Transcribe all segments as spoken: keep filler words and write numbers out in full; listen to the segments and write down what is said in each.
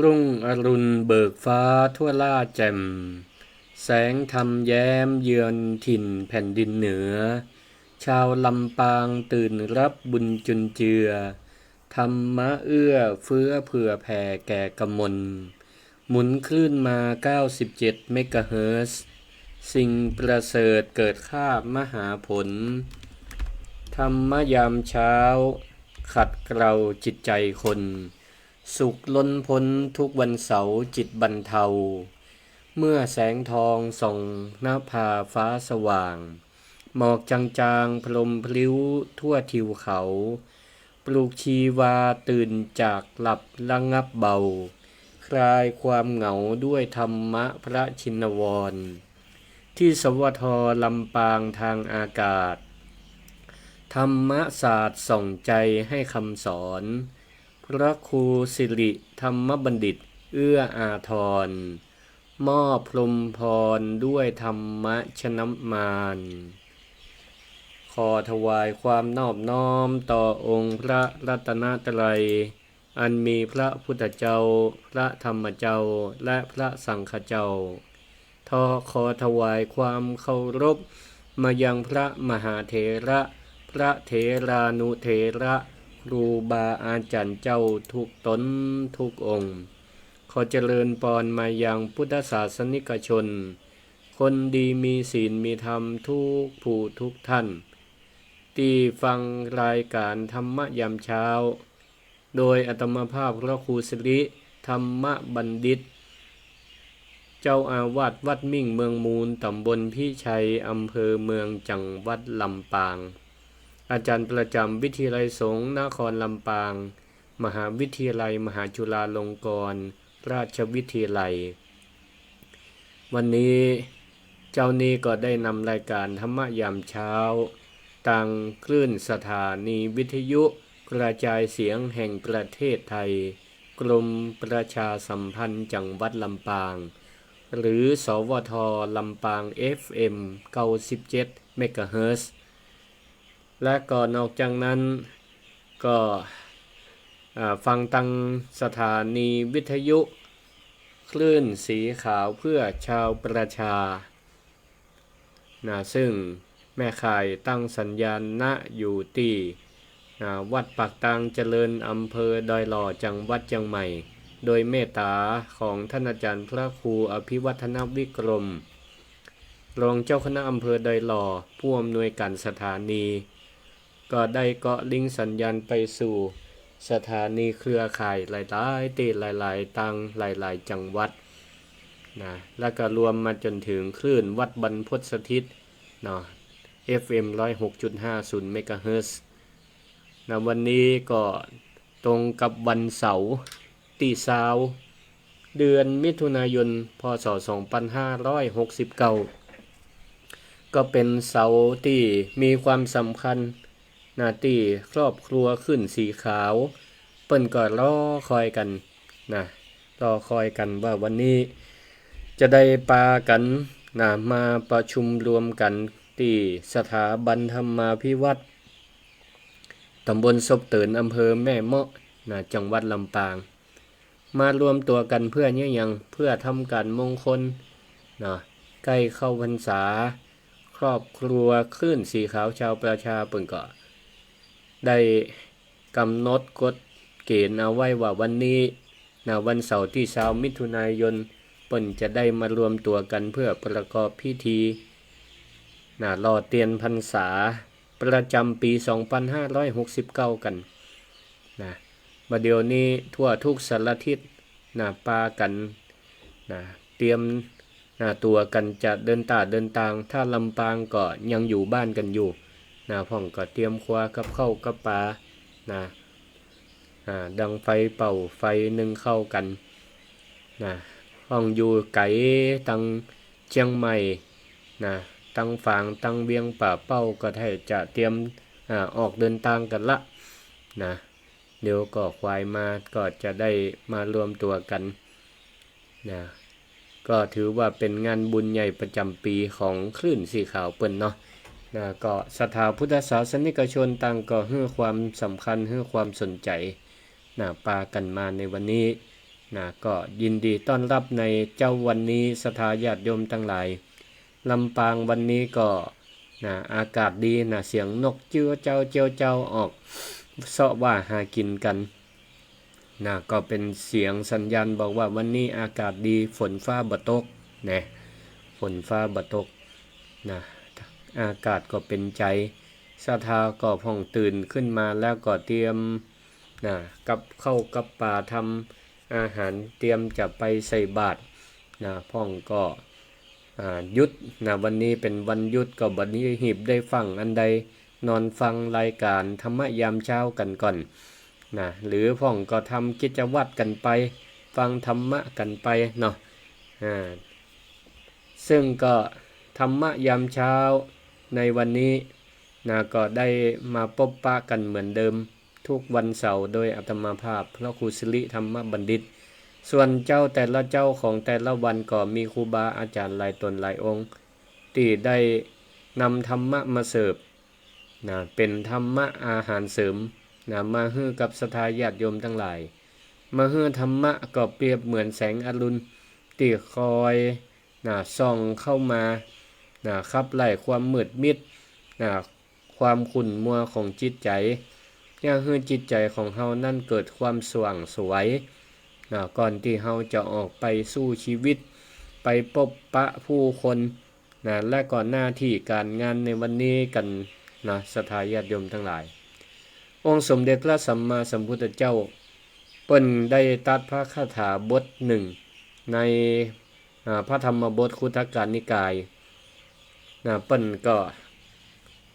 รุ่งอรุณเบิกฟ้าทั่วล่าแจ่ม แสงธรรมแย้มเยือนถิ่นแผ่นดินเหนือ ชาวลำปางตื่นรับบุญจุนเจือ ธรรมะเอื้อเฟื้อเผื่อแผ่แก่กมล หมุนคลื่นมา เก้าสิบเจ็ด เมกะเฮิรตซ์ สิ่งประเสริฐเกิดคาบมหาผล ธรรมะยามเช้า ขัดเกลาจิตใจคน สุขล้นพ้นทุกวันเสาร์จิตบรรเทา เมื่อแสงทองส่องนภาฟ้าสว่าง หมอกจางๆพรมพลิ้วทั่วทิวเขา ปลุกชีวาตื่นจากหลับระงับเบา คลายความเหงาด้วยธรรมะพระชินวร ที่ สวท ลำปางทางอากาศ ธรรมศาสตร์ส่องใจให้คำสอน พระครูสิริธรรมบัณฑิตเอื้ออาทร มอบพรหมพรด้วยธรรมะชนะมาร ขอถวายความนอบน้อมต่อองค์พระรัตนตรัย อันมีพระพุทธเจ้า พระธรรมเจ้า และพระสังฆเจ้า ทอ ขอถวายความเคารพมายังพระมหาเถระ พระเถรานุเถระ ครูบาอาจารย์เจ้าทุกตนทุกองค์ ขอเจริญปอนมายังพุทธศาสนิกชน คนดีมีศีลมีธรรมทุกผู้ทุกท่าน ตี้ฟังรายการธรรมะยามเช้า โดยอาตมาภาพพระครูสิริธรรมบัณฑิต เจ้าอาวาสวัดมิ่งเมืองมูล ตำบลพิชัย อำเภอเมือง จังหวัดลำปาง อาจารย์ประจำวิทยาลัยสงฆ์นครลำปาง มหาวิทยาลัยมหาจุฬาลงกรณราชวิทยาลัย วันนี้เจ้านี้ก็ได้นำรายการธรรมะยามเช้า ตางคลื่นสถานีวิทยุกระจายเสียงแห่งประเทศไทย กรมประชาสัมพันธ์จังหวัดลำปาง หรือ สวท ลำปาง เอฟเอ็ม เก้าสิบเจ็ด เมกะเฮิรตซ์ และก็นอกจากนั้นก็ อ่า ฟังตางสถานีวิทยุคลื่นสีขาวเพื่อชาวประชา นะ ซึ่งแม่ข่ายตั้งสัญญาณ ณ อยู่ตี้ อ่า วัดปากตางเจริญ อำเภอดอยหล่อ จังหวัดเชียงใหม่ โดยเมตตาของท่านอาจารย์พระครูอภิวัฒนวิกรม รองเจ้าคณะอำเภอดอยหล่อ ผู้อำนวยการสถานี ก็ได้เกาะลิงก์สัญญาณไปสู่สถานีเครือข่ายหลายๆ ตี้หลายๆ ตางหลายๆ จังหวัด นะ แล้วก็รวมมาจนถึงคลื่นวัดบรรพตสถิต เนาะ เอฟเอ็ม ร้อยหกจุดห้าศูนย์ เมกะเฮิรตซ์ นะ วันนี้ก็ตรงกับวันเสาร์ตี้ซาว เดือนมิถุนายน พ.ศ. สองพันห้าร้อยหกสิบเก้า ก็เป๋นเสาร์ตี้มีความสำคัญ นะ ตี้ครอบครัวคลื่นสีขาว เปิ้นก็รอคอยกั๋น นะ รอคอยกั๋นว่าวันนี้จะได้ปากั๋น นะ มาประชุมรวมกั๋นตี้สถาบันธรรมาภิวัฒน์ ตำบลศพเติน อำเภอแม่เมาะ นะ จังหวัดลำปาง มารวมตั๋วกั๋นเปื้อเยียะหยัง เปื้อทำก๋านมงคล นะ ใก้เข้าพรรษา ครอบครัวคลื่นสีขาวชาวประชาเปิ้นก็ได้กำหนดกฎเกณฑ์เอาไว้ว่าวันนี้ นะ วันเสาร์ตี้ซาวมิถุนายน เปิ้นจะได้มารวมตั๋วกั๋นเปื้อประกอบพิธี นะ หล่อเตียนพรรษาประจ๋ำปี๋ สองพันห้าร้อยหกสิบเก้า กั๋น นะ บ่าเดี่ยวนี้ทั่วทุกสารทิศ นะ ปากั๋น นะ เตรียม นะ ตั๋วกั๋นจะเดินต้าเดินตาง ถ้าลำปางก็ยังอยู่บ้านกั๋นอยู่ นะ พ่องก็เตรียมครัวกับข้าวกับป๋า นะ อ่า ดังไฟเป่าไฟนึ่งข้าวกั๋น นะ พ่องอยู่ไก๋ตังเจียงใหม่ นะ ตังฝาง ตังเวียงป่าเป้า ก็ได้จะเตรียม อ่า ออกเดินตางกั๋นละ นะ เดี๋ยวก็ขวายมาก็จะได้มารวมตั๋วกั๋น นะ ก็ถือว่าเป๋นงานบุญใหญ่ประจ๋ำปี๋ของคลื่นสีขาวเปิ้นเนาะ นะ ก็ศรัทธาพุทธศาสนิกชนต่างก็หื้อความสำคัญ หื้อความสนใจ๋ นะ ปากั๋นมาในวันนี้ นะ ก็ยินดีต้อนรับในเจ๊าวันนี้ ศรัทธาญาติโยมตังหลาย ลำปางวันนี้ก็ นะ อากาศดีนะ เสียงนกเจี๊ยวเจ้า เจี๊ยวเจ้า ออกเซาะว่าหากิ๋นกั๋น นะ ก็เป๋นเสียงสัญญาณบอกว่าวันนี้อากาศดี ฝนฟ้าบ่ตก นะ ฝนฟ้าบ่ตก นะ อากาศก็เป๋นใจ๋ ศรัทธาก็พ่องตื่นขึ้นมาแล้วก็เตรียม นะ กับข้าวกับป๋า ทำอาหาร เตรียมจะไปใส่บาตร นะ พ่องก็ อ่า หยุด นะ วันนี้เป๋นวันหยุด ก็บ่ได้หีบได้ฟั่งอันใด นอนฟังรายก๋านธรรมะยามเจ๊ากั๋นก่อน นะ หรือพ่องก็ทำกิจวัตรกั๋นไป ฟังธรรมะกั๋นไปเนาะ อ่า ซึ่งก็ธรรมะยามเจ๊าในวันนี้ นะ ก็ได้มาปบปะกั๋นเหมือนเดิม ทุกวันเสาร์โดยอาตมาภาพ พระครูสิริธรรมบัณฑิต ส่วนเจ๊าแต่ละเจ๊าของแต่ละวันก็มีครูบาอาจ๋ารย์หลายต๋นหลายองค์ ตี้ได้นำธรรมะมาเสิร์ฟ นะ เป๋นธรรมะอาหารเสริม นะ มาหื้อกับศรัทธาญาติโยมตังหลาย มาหื้อธรรมะก็เปรียบเหมือนแสงอรุณ ตี้คอย นะ ส่องเข้ามา นะ ขับไล่ความมืดมิด นะ ความขุ่นมัวของจิตใจ๋ เยียะหื้อจิตใจ๋ของเฮานั้นเกิดความสว่างไสว นะ ก่อนตี้เฮาจะออกไปสู้ชีวิต ไปปบปะผู้คน นะ และก็หน้าตี้ก๋านงานในวันนี้กั๋น นะ ศรัทธาญาติโยมตังหลาย องค์สมเด็จพระสัมมาสัมพุทธเจ้า เปิ้นได้ตรัสพระคาถาบทนึ่งใน อ่า พระธรรมบทคุตตกนิกาย นะ เปิ้นก็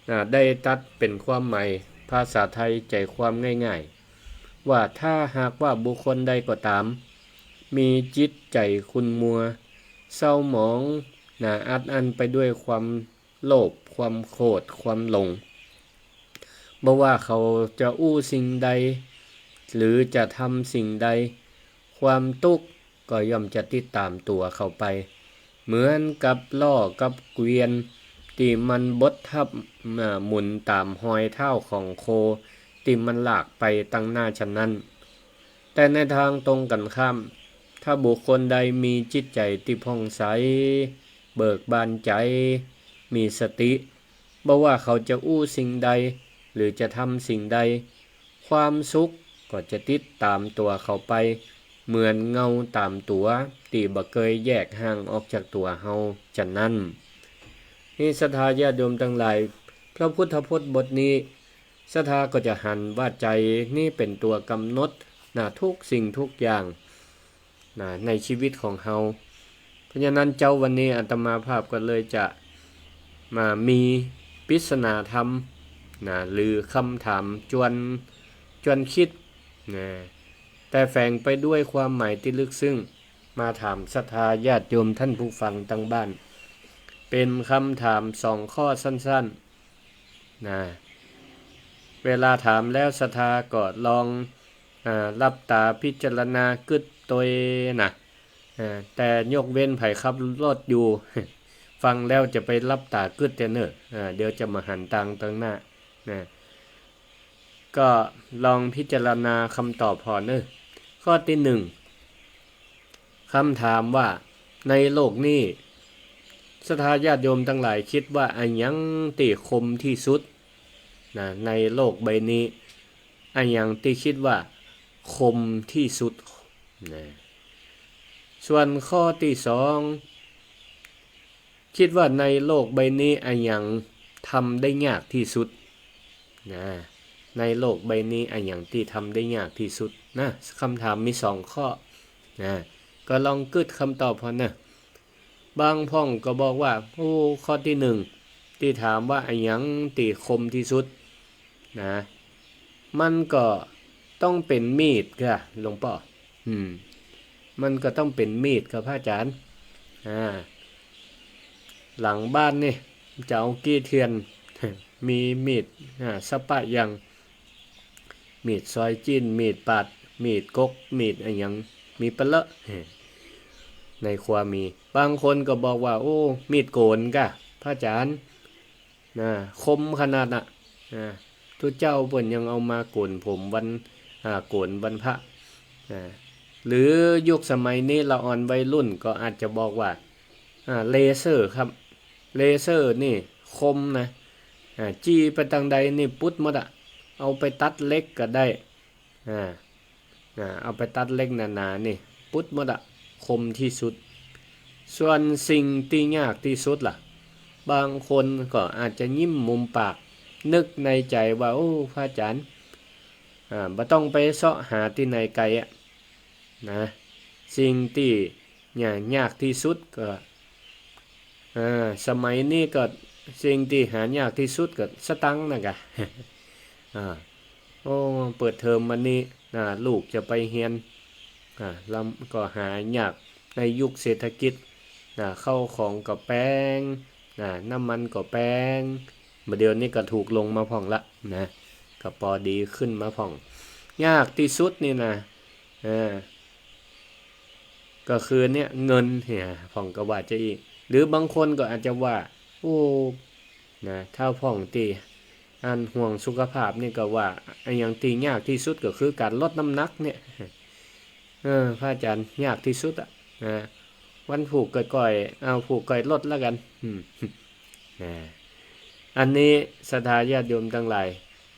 นะ ได้ตรัสเป๋นความหมายภาษาไทยใจ๋ความง่ายๆ ว่าถ้าหากว่าบุคคลใดก็ตาม มีจิตใจ๋ขุ่นมัว เศร้าหมอง นะ อัดอั้นไปด้วยความโลภ ความโกรธ ความหลง บ่ว่าเขาจะอู้สิ่งใด หรือจะทำสิ่งใด ความตุ๊กข์ก็ย่อมจะติดต๋ามตั๋วเขาไป เหมือนกับล้อกับเกวียนตี้มันบดทับ อ่า หมุนต๋ามฮอยเท้าของโคตี้มันลากไปตังหน้าฉันนั้น แต่ในตางตรงกั๋นข้าม ถ้าบุคคลใดมีจิตใจ๋ตี้ผ่องใส เบิกบานใจ๋ มีสติ บ่ว่าเขาจะอู้สิ่งใด หรือจะทำสิ่งใด ความสุขก็จะติดต๋ามตั๋วเขาไป เหมือนเงาต๋ามตั๋วตี้บ่เกยแยกห่างออกจากตั๋วเฮา ฉะนั้น นี่ศรัทธาญาติโยมตังหลาย พระพุทธพจน์บทนี้ ศรัทธาก็จะหันว่าใจ๋นี้เป๋นตั๋วกำหนด นะ ทุกสิ่งทุกอย่าง นะ ในชีวิตของเฮา เพราะฉะนั้นเจ๊าวันนี้อาตมาภาพก็เลยจะมามีปริศนาธรรม นะ หรือคำถามจวน จวนกึ๊ด นะ แต่แฝงไปด้วยความหมายตี้ลึกซึ้ง มาถามศรัทธาญาติโยมท่านผู้ฟังตังบ้าน เป๋นคำถามสองข้อสั้นๆ นะ เวลาถามแล้วศรัทธาก็ลอง อ่า หลับต๋าพิจารณากึ๊ดตวยนะ อ่า แต่ยกเว้นใผขับรถอยู่ ฟังแล้วจะไปหลับต๋ากึ๊ดเต๊อะเน่อ อ่า เดี๋ยวจะบ่หันตางเติงหน้า นะ ก็ลองพิจารณาคำตอบผ่อเน่อ ข้อตี้นึ่ง คำถามว่า ในโลกนี้ ศรัทธาญาติโยมตังหลายกึ๊ดว่าอะหยังตี้คมตี้สุด นะ ในโลกใบนี้ อะหยังตี้กึ๊ดว่าคมตี้สุด นะ ส่วนข้อตี้สอง กึ๊ดว่าในโลกใบนี้อะหยังทำได้ยากตี้สุด นะ ในโลกใบนี้อะหยังตี้ทำได้ยากตี้สุด นะ คำถามมีสองข้อ นะ ก็ลองกึ๊ดคำตอบผ่อเน่อ บางพ่องก็บอกว่า โอ้ ข้อตี้นึ่ง ตี้ถามว่าอะหยังตี้คมตี้สุด นะ มันก็ต้องเป๋นมีดก่ะหลวงป้อ อืม มันก็ต้องเป๋นมีดก่ะพระอาจ๋ารย์ อ่า หลังบ้านนี่ จะเอากี้เทียน มีมีด อ่า สะปะยัง มีดซอยจิ๊น มีดปาด มีดกก มีดอะหยัง มีเป๋นเลอะ ในครัวมี บางคนก็บอกว่า โอ้ มีดโก๋นก่ะพระอาจ๋ารย์ นะ คมขนาดน่ะ นะ ตุ๊เจ้าเปิ้นยังเอามาโก๋นผมวัน อ่า โก๋นวันพระ นะ หรือยุคสมัยนี้ละอ่อนวัยรุ่นก็อาจจะบอกว่า อ่า เลเซอร์ครับ เลเซอร์นี่คมนะ อ่า จี้ไปตางใดนี่ปุดหมดอะ เอาไปตัดเหล็กก็ได้ อ่า อ่า เอาไปตัดเหล็กหนาๆ นี่ ปุดหมดอะ คมตี้สุด ส่วนสิ่งตี้ยากตี้สุดล่ะ บางคนก็อาจจะยิ้มมุมปาก นึกในใจ๋ว่า โอ้ พระอาจ๋ารย์ อ่า บ่ต้องไปเซาะหาตี้ไหนไก๋อะ นะ สิ่งตี้ยาก ยากตี้สุดก็ อ่า สมัยนี้ก็สิ่งตี้หายากตี้สุดก็สตังค์นะกะ อ่า โอ้ เปิดเทอมมานี้ อ่า ลูกจะไปเฮียน อ่า แล้วก็หายากในยุคเศรษฐกิจ อ่า ข้าวของก็แปง อ่า น้ำมันก็แปง บ่าเดี่ยวนี้ก็ถูกลงมาพ่องละนะ ก็ปอดีขึ้นมาพ่อง ยากตี้สุดนี่นะ อ่า ก็คือเนี่ยเงินเนี่ย พ่องก็ว่าจะอี้ หรือบางคนก็อาจจะว่า โอ้ นะ ถ้าพ่องตี้อันห่วงสุขภาพนี่ก็ว่า อะหยังตี้ยากตี้สุดก็คือก๋านลดน้ำหนักเนี่ย เออ พระอาจ๋ารย์ ยากตี้สุดอะ นะ วันพูกก้อยๆ เอา พูกก้อยลดแล้วกั๋น อืม นะ อันนี้ศรัทธาญาติโยมตังหลาย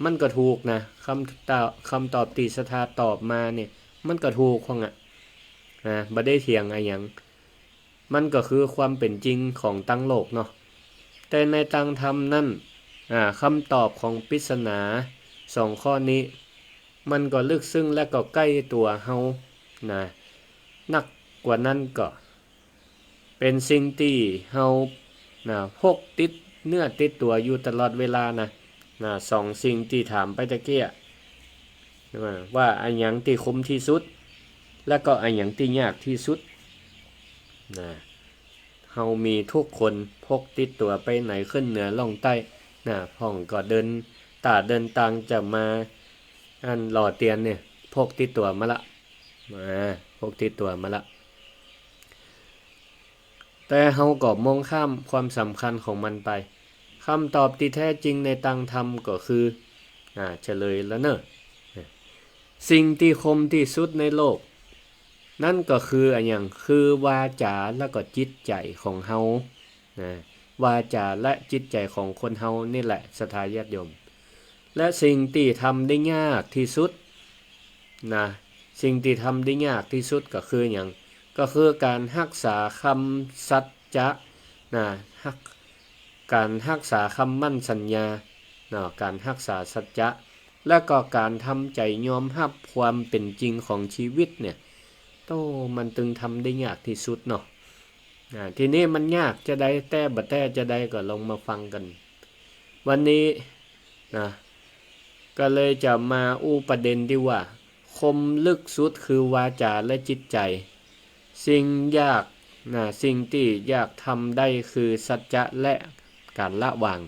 มันก็ถูกนะ กำตอบ กำตอบตี้ศรัทธาตอบมาเนี่ย มันก็ถูกพ่องอะ นะ บ่ได้เถียงอะหยัง มันก็คือความเป๋นจริงของตังโลกเนาะ แต่ในตางธรรมนั้น อ่า กำตอบของปริศนาสองข้อนี้ มันก็ลึกซึ้งและก็ใก้ตั๋วเฮานะ นักกว่านั้นก็ เป๋นสิ่งตี้เฮา นะ พกติดเนื้อติดตั๋วอยู่ตลอดเวลานะ นะ สองสิ่งตี้ถามไปตะเกีย นะ ว่าอะหยังตี้คมตี้สุด และก็อะหยังตี้ยากตี้สุด นะ เฮามีกู้คน พกติดตั๋วไปไหนขึ้นเหนือล่องใต้ นะ พ่องก็เดิน ต้าเดินตางจะมา อันหล่อเตียนเนี่ย พกติดตั๋วมาละ อ่า พกติดตั๋วมาละ แต่เฮาก็มองข้ามความสำคัญของมันไป กำตอบตี้แท้จริงในตางธรรมก็คือ อ่า เฉลยแล้วเนอะ สิ่งตี้คมตี้สุดในโลก นั่นก็คืออะหยัง คือวาจ๋าและก็จิตใจ๋ของเฮา นะ วาจ๋าและจิตใจ๋ของคนเฮานี่แหละ ศรัทธาญาติโยม และสิ่งตี้ทำได้ยากตี้สุด นะ สิ่งตี้ทำได้ยากตี้สุดก็คือหยัง ก็คือก๋านฮักษากำสัจจะ นะ ฮัก ก๋านฮักษากำมั่นสัญญา เนาะ ก๋านฮักษาสัจจะ และก็ก๋านทำใจ๋ยอมฮับความเป๋นจริงของจีวิตเนี่ย โต้ มันตึงทำได้ยากตี้สุดเนาะ อ่า ทีนี้มันยากจาใด แต๊บ่แต๊จาใดก็ลองมาฟังกั๋น วันนี้ นะ ก็เลยจะมาอู้ประเด็นตี้ว่า คมลึกสุดคือวาจ๋าและจิตใจ๋ สิ่งยาก นะ สิ่งตี้ยากทำได้คือสัจจะและก๋านละวาง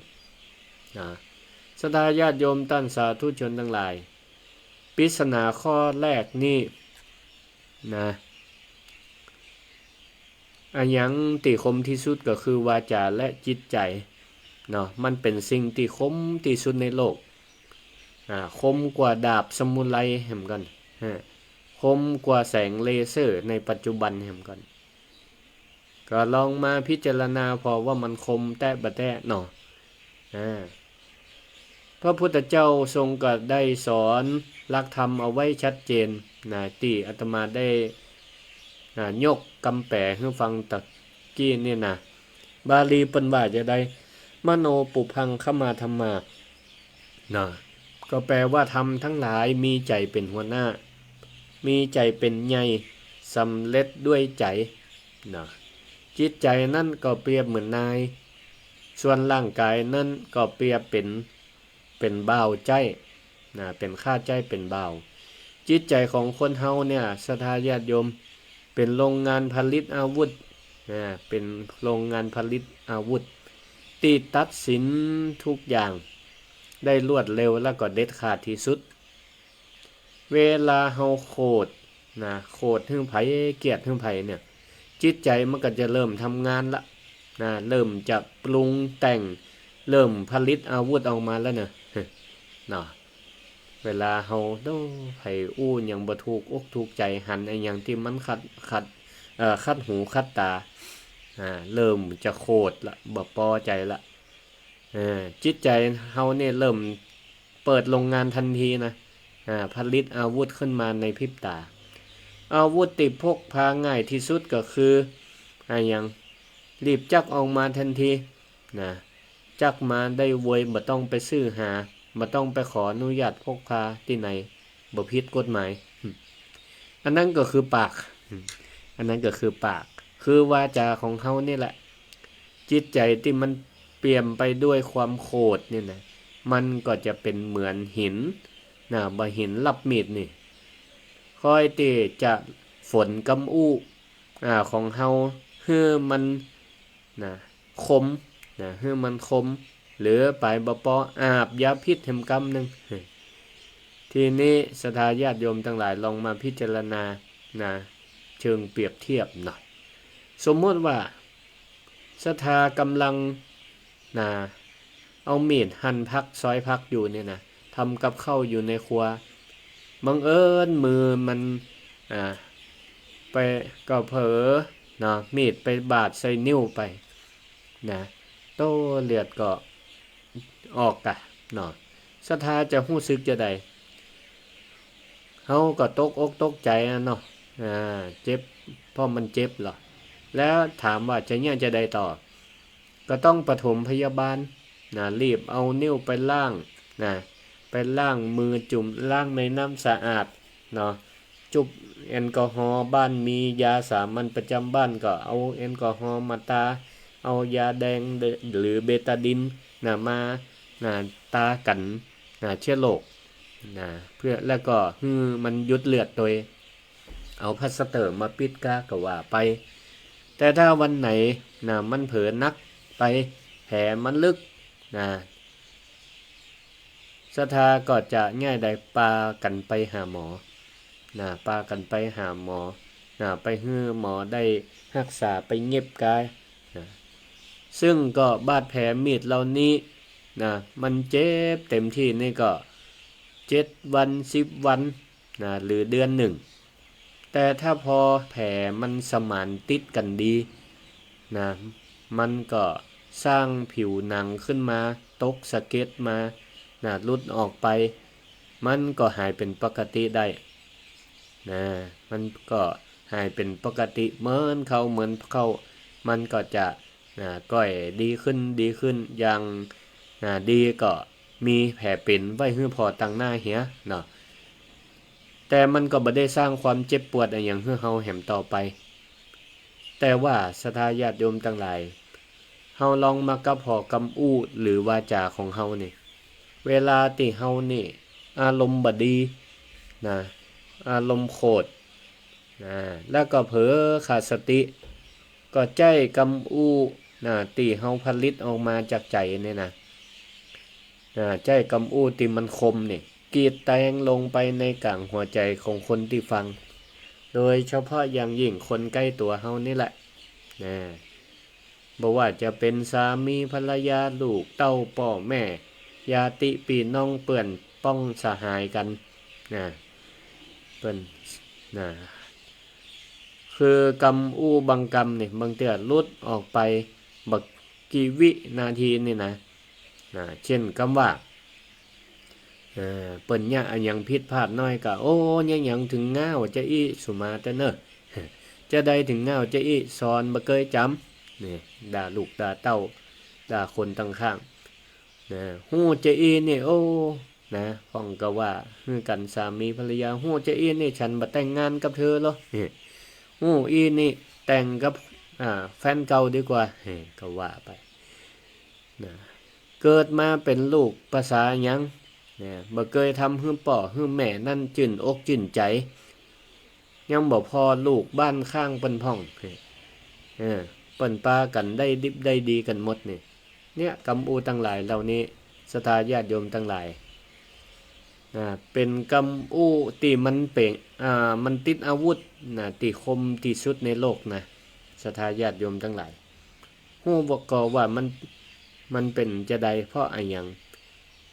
นะ ศรัทธาญาติโยมต้านสาธุชนตังหลาย ปริศนาข้อแรกนี่ นะ อะหยังตี้คมตี้สุดก็คือวาจ๋าและจิตใจ๋ เนาะ มันเป๋นสิ่งตี้คมตี้สุดในโลก อ่า คมกว่าดาบสมุไรแหมก่อน ฮะ คมกว่าแสงเลเซอร์ในปัจจุบันแหมก่อน ก็ลองมาพิจารณาผ่อว่ามันคมแต๊บ่แต๊เนาะ อ่า พระพุทธเจ้าทรงก็ได้สอนหลักธรรมเอาไว้ชัดเจนนะ ตี้อาตมาได้ อ่า ยกกำแปลหื้อฟังตะกี้นี่นะ บาลีเปิ้นว่าจาใด มโนปุพพังคมาธัมมา นะ ก็แปลว่าธรรมทั้งหลายมีใจ๋เป๋นหัวหน้า มีใจ๋เป๋นใหญ่ สำเร็จด้วยใจ๋ นะ จิตใจ๋นั้นก็เปรียบเหมือนนาย ส่วนร่างก๋ายนั้นก็เปรียบเป๋น เป๋นบ่าวใจ๊ นะ เป๋นข้าใจ๊ เป๋นบ่าว จิตใจ๋ของคนเฮาเนี่ย ศรัทธาญาติโยม เป๋นโรงงานผลิตอาวุธ นะ เป๋นโรงงานผลิตอาวุธ ตี้ตัดสินทุกอย่างได้รวดเร็วและก็เด็ดขาดตี้สุด เวลาเฮาโขด นะ โขดหื้อใผ เกลียดหื้อใผเนี่ย จิตใจ๋มันก็จะเริ่มทำงานละ นะ เริ่มจะปรุงแต่ง เริ่มผลิตอาวุธออกมาแล้วเนาะ เนาะ เวลาเฮา โธ่ ใผอู้หยังบ่ถูกอกถูกใจ๋ หันอะหยังตี้มันขัด ขัด เอ่อ ขัดหูขัดต๋า อ่า เริ่มจะโขดละ บ่ปอใจ๋ละ เออ จิตใจ๋เฮานี่เริ่มเปิดโรงงานตันทีนะ อ่า ผลิตอาวุธขึ้นมาในพริบต๋า อาวุธตี้พกพาง่ายตี้สุดก็คือ อะหยัง รีบจักออกมาตันที นะ จักมาได้เวย บ่ต้องไปซื้อหา บ่ต้องไปขออนุญาตพกพาตี้ไหน บ่ผิดกฎหมาย อันนั้นก็คือปาก อันนั้นก็คือปาก คือวาจ๋าของเฮานี่แหละ จิตใจ๋ตี้มันเปี่ยมไปด้วยความโขดนี่นะ มันก็จะเป๋นเหมือนหินนะ บ่าหินลับมีดนี่ ค่อยตี้จะฝนกำอู้ อ่า ของเฮา หื้อมัน นะ คม นะ หื้อมันคม หรือไปบ่ปออาบยาพิษแหมกำนึ่ง ทีนี้ศรัทธาญาติโยมตังหลายลองมาพิจารณา นะ เชิงเปรียบเทียบหน่อย สมมติว่าศรัทธากำลัง นะ เอามีดหั่นผัก ซอยผักอยู่เนี่ยนะ ทำกับข้าวอยู่ในครัว บังเอิญมือมัน อ่า ไป ก็เผลอ เนาะ มีดไปบาดใส่นิ้วไป นะ โต้ เลือดก็ออกกะ เนาะ ศรัทธาจะฮู้สึกจาใด เฮาก็ตกอกตกใจ๋อะเนาะ อ่า เจ็บ เพราะมันเจ็บเหรอ แล้วถามว่าจะเยียะจาใดต่อ ก็ต้องปฐมพยาบาล นะ รีบเอานิ้วไปล้าง นะ ไปล้างมือจุ่ม ล้างในน้ำสะอาด เนาะ จุบแอลกอฮอล์ บ้านมียาสามัญประจำบ้านก็เอาแอลกอฮอล์มาตา เอายาแดงหรือเบตาดีน นะ มา นะ ตากั๋น นะ เชื้อโรค นะ เพื่อ แล้วก็หื้อมันหยุดเลือดโดย เอาพลาสเตอร์มาปิดกาก็ว่าไป แต่ถ้าวันไหน นะ มันเผลอหนักไป แผลมันลึก นะ ศรัทธาก็จะเยียะใด ปากั๋นไปหาหมอ นะ ปากั๋นไปหาหมอ นะ ไปหื้อหมอได้ฮักษา ไปเย็บกา นะ ซึ่งก็บาดแผลมีดเหล่านี้ นะ มันเจ็บเต็มตี้นี่ก็เจ็ดวัน สิบวัน นะ หรือเดือนนึ่ง แต่ถ้าพอแผลมันสมานติดกั๋นดี นะ มันก็สร้างผิวหนังขึ้นมา ตกสะเก็ดมา นะ หลุดออกไป มันก็หายเป๋นปกติได้ นะ มันก็หายเป๋นปกติเหมือนเก่า เหมือนเก่า มันก็จะ นะ ก้อยดีขึ้น ดีขึ้น อย่าง นะ ดีก็มีแผลเป๋นไว้หื้อผ่อตังหน้าเหีย เนาะ แต่มันก็บ่ได้สร้างความเจ็บปวดอะหยังหื้อเฮาแหมต่อไป แต่ว่าศรัทธาญาติโยมตังหลาย เฮาลองมากับผ่อกำอู้หรือวาจ๋าของเฮานี่ เวลาตี้เฮานี่ อารมณ์บ่ดี นะ อารมณ์โขด นะ แล้วก็เผลอขาดสติ ก็ใจ๊กำอู้ นะ ตี้เฮาผลิตออกมาจากใจ๋นี่นะ นะ ใจ๊กำอู้ตี้มันคมนี่ กรีดแตงลงไปในก๋างหัวใจ๋ของคนตี้ฟัง โดยเฉพาะอย่างยิ่งคนใก้ตั๋วเฮานี่แหละ นะ บ่ว่าจะเป๋นสามีภรรยา ลูกเต้า ป้อแม่ ญาติปี้น้อง เปื้อนป้องสหายกั๋น นะ เปิ้น นะ คือกำอู้บางกำนี่ บางเตื้อหลุดออกไป บ่กี่วินาทีนี่นะ นะ เจ้นกำว่า เอ่อ เปิ้นเยียะอะหยังผิดพลาดน้อยก็ โอ้ เยียะหยังเถิงง่าวจาอี้ สุมาเต๊อะเน่อ จาใดเถิงง่าวจาอี้ สอนบ่เกยจ๋ำ นี่ ด่าลูกด่าเต้า ด่าคนตังข้าง นะ ฮู้จาอี้นี่ โอ้ นะ พ่องก็ว่าหื้อกั๋นสามีภรรยา ฮู้จาอี้นี่ ฉันบ่แต่งงานกับเธอหรอก นี่ ฮู้อี้นี่แต่งกับ อ่า แฟนเก่าดีกว่า นี่ ก็ว่าไป นะ เกิดมาเป๋นลูกภาษาหยัง เนี่ย บ่เกยทำหื้อป้อหื้อแม่นั้นจื้นอกจื้นใจ๋ ยังบ่ผ่อลูกบ้านข้างเปิ้นพ่อง เออ เปิ้นปากั๋นได้ดิบได้ดีกั๋นหมดนี่ เนี่ย กำอู้ตังหลายเหล่านี้ ศรัทธาญาติโยมตังหลาย นะ เป๋นกำอู้ตี้มันเป๋น อ่า มันติดอาวุธ นะ ตี้คมตี้สุดในโลกนะ ศรัทธาญาติโยมตังหลาย ฮู้บ่ก่อว่ามัน มันเป๋นจาใด เพราะอะหยัง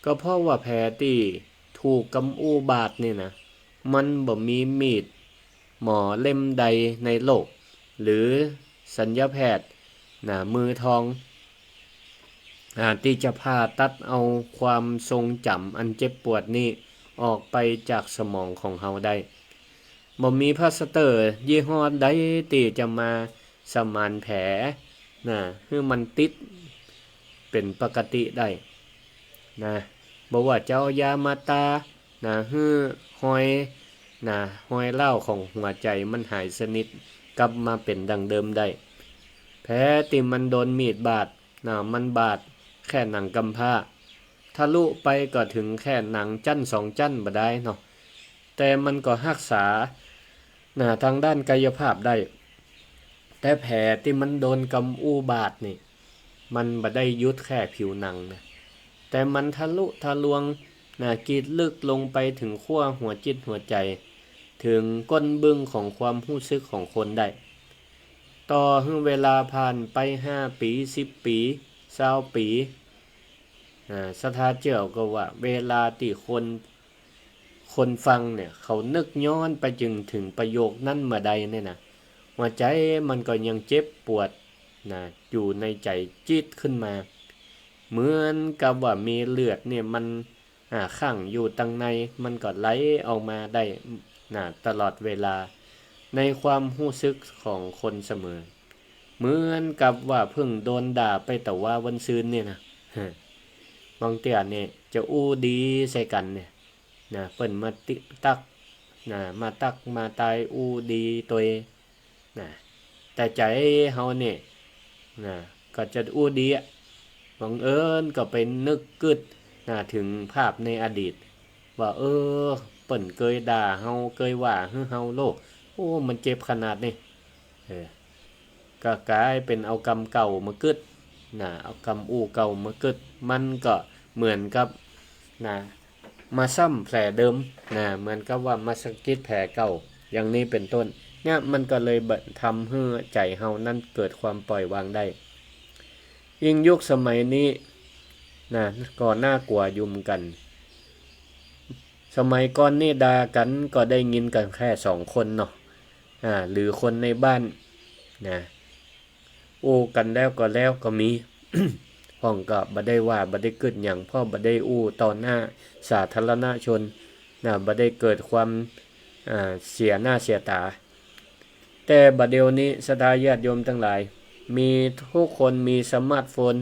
ก็เพราะว่าแผลตี้ ผู้กำอู้บาดนี่นะ มันบ่มีมีดหมอเล่มใดในโลก หรือศัลยแพทย์นะ มือทอง อ่า ตี้จะผ่าตัดเอาความทรงจ๋ำอันเจ็บปวดนี้ออกไปจากสมองของเฮาได้ บ่มีพลาสเตอร์ยี่ห้อใดตี้จะมาสมานแผลนะ หื้อมันติดเป๋นปกติได้นะ บ่ว่าจะเอายามาตานะ หื้อฮอยนะ ฮอยร้าวของหัวใจ๋มันหายสนิทกลับมาเป๋นดังเดิมได้ แผลตี้มันโดนมีดบาดนะ มันบาดแค่หนังกำพร้า ทะลุไปก็เถิงแค่หนังจั๊นสองจั๊นบ่ดายเนาะ แต่มันก็ฮักษานะ ตางด้านกายภาพได้ แต่แผลตี้มันโดนกำอู้บาดนี่ มันบ่ได้หยุดแค่ผิวหนังนะ แต่มันทะลุทะลวงนะ กรีดลึกลงไปเถิงขั้วหัวจิตหัวใจ๋ เถิงก้นบึ้งของความฮู้สึกของคนได้ ต่อหื้อเวลาผ่านไปห้าปี๋ สิบปี๋ ซาวปี๋ อ่า ศรัทธาเจ้าก็ว่าเวลาตี้คน คนฟังเนี่ย เขานึกย้อนไปจึงเถิงประโยคนั้นเมื่อใดเนี่ยนะ หัวใจ๋มันก็ยังเจ็บปวดนะ อยู่ในใจ๋จี๊ดขึ้นมา เหมือนกับว่ามีเลือดเนี่ยมัน อ่า ขังอยู่ตังใน มันก็ไหลออกมาได้นะ ตลอดเวลา ในความฮู้สึกของคนเสมอ เหมือนกับว่าเพิ่งโดนด่าไปตะวาวันซืนเนี่ยนะ บางเตื้อเนี่ยจะอู้ดีใส่กั๋นเนี่ยนะ เปิ้นมาติตั๊กนะ มาตั๊กมาตายอู้ดีตวย นะ แต่ใจ๋เฮาเนี่ยนะ ก็จะอู้ดีอะ บังเอิญก็ไปนึกกึ๊ดนะ เถิงภาพในอดีต ว่า เออ เปิ้นเกยด่าเฮา เกยว่าหื้อเฮาโลก โอ้ มันเจ็บขนาดนี้ เออ ก็ก๋ายเป๋นเอากำเก่ามากึ๊ดนะ เอากำอู้เก่ามากึ๊ด มันก็เหมือนกับนะ มาซ้ำแผลเดิมนะ เหมือนกับว่ามาสะกิดแผลเก่า อย่างนี้เป๋นต้น เนี่ยมันก็เลยบ่ ทำหื้อใจ๋เฮานั้นเกิดความปล่อยวางได้ ยิ่งยุคสมัยนี้นะ ก็น่ากลัวอยู่เหมือนกั๋น สมัยก่อนนี่ด่ากั๋นก็ได้ยินกั๋นแค่สองคนเนาะ อ่า หรือคนในบ้านนะ อู้กั๋นแล้วก็แล้วก็มี พ่องก็บ่ได้ว่าบ่ได้กึ๊ดหยัง เพราะบ่ได้อู้ต่อหน้าสาธารณชนนะ บ่ได้เกิดความ อ่า เสียหน้าเสียต๋า แต่บ่าเดี่ยวนี้ศรัทธาญาติโยมตังหลาย มีทุกคนมีสมาร์ทโฟน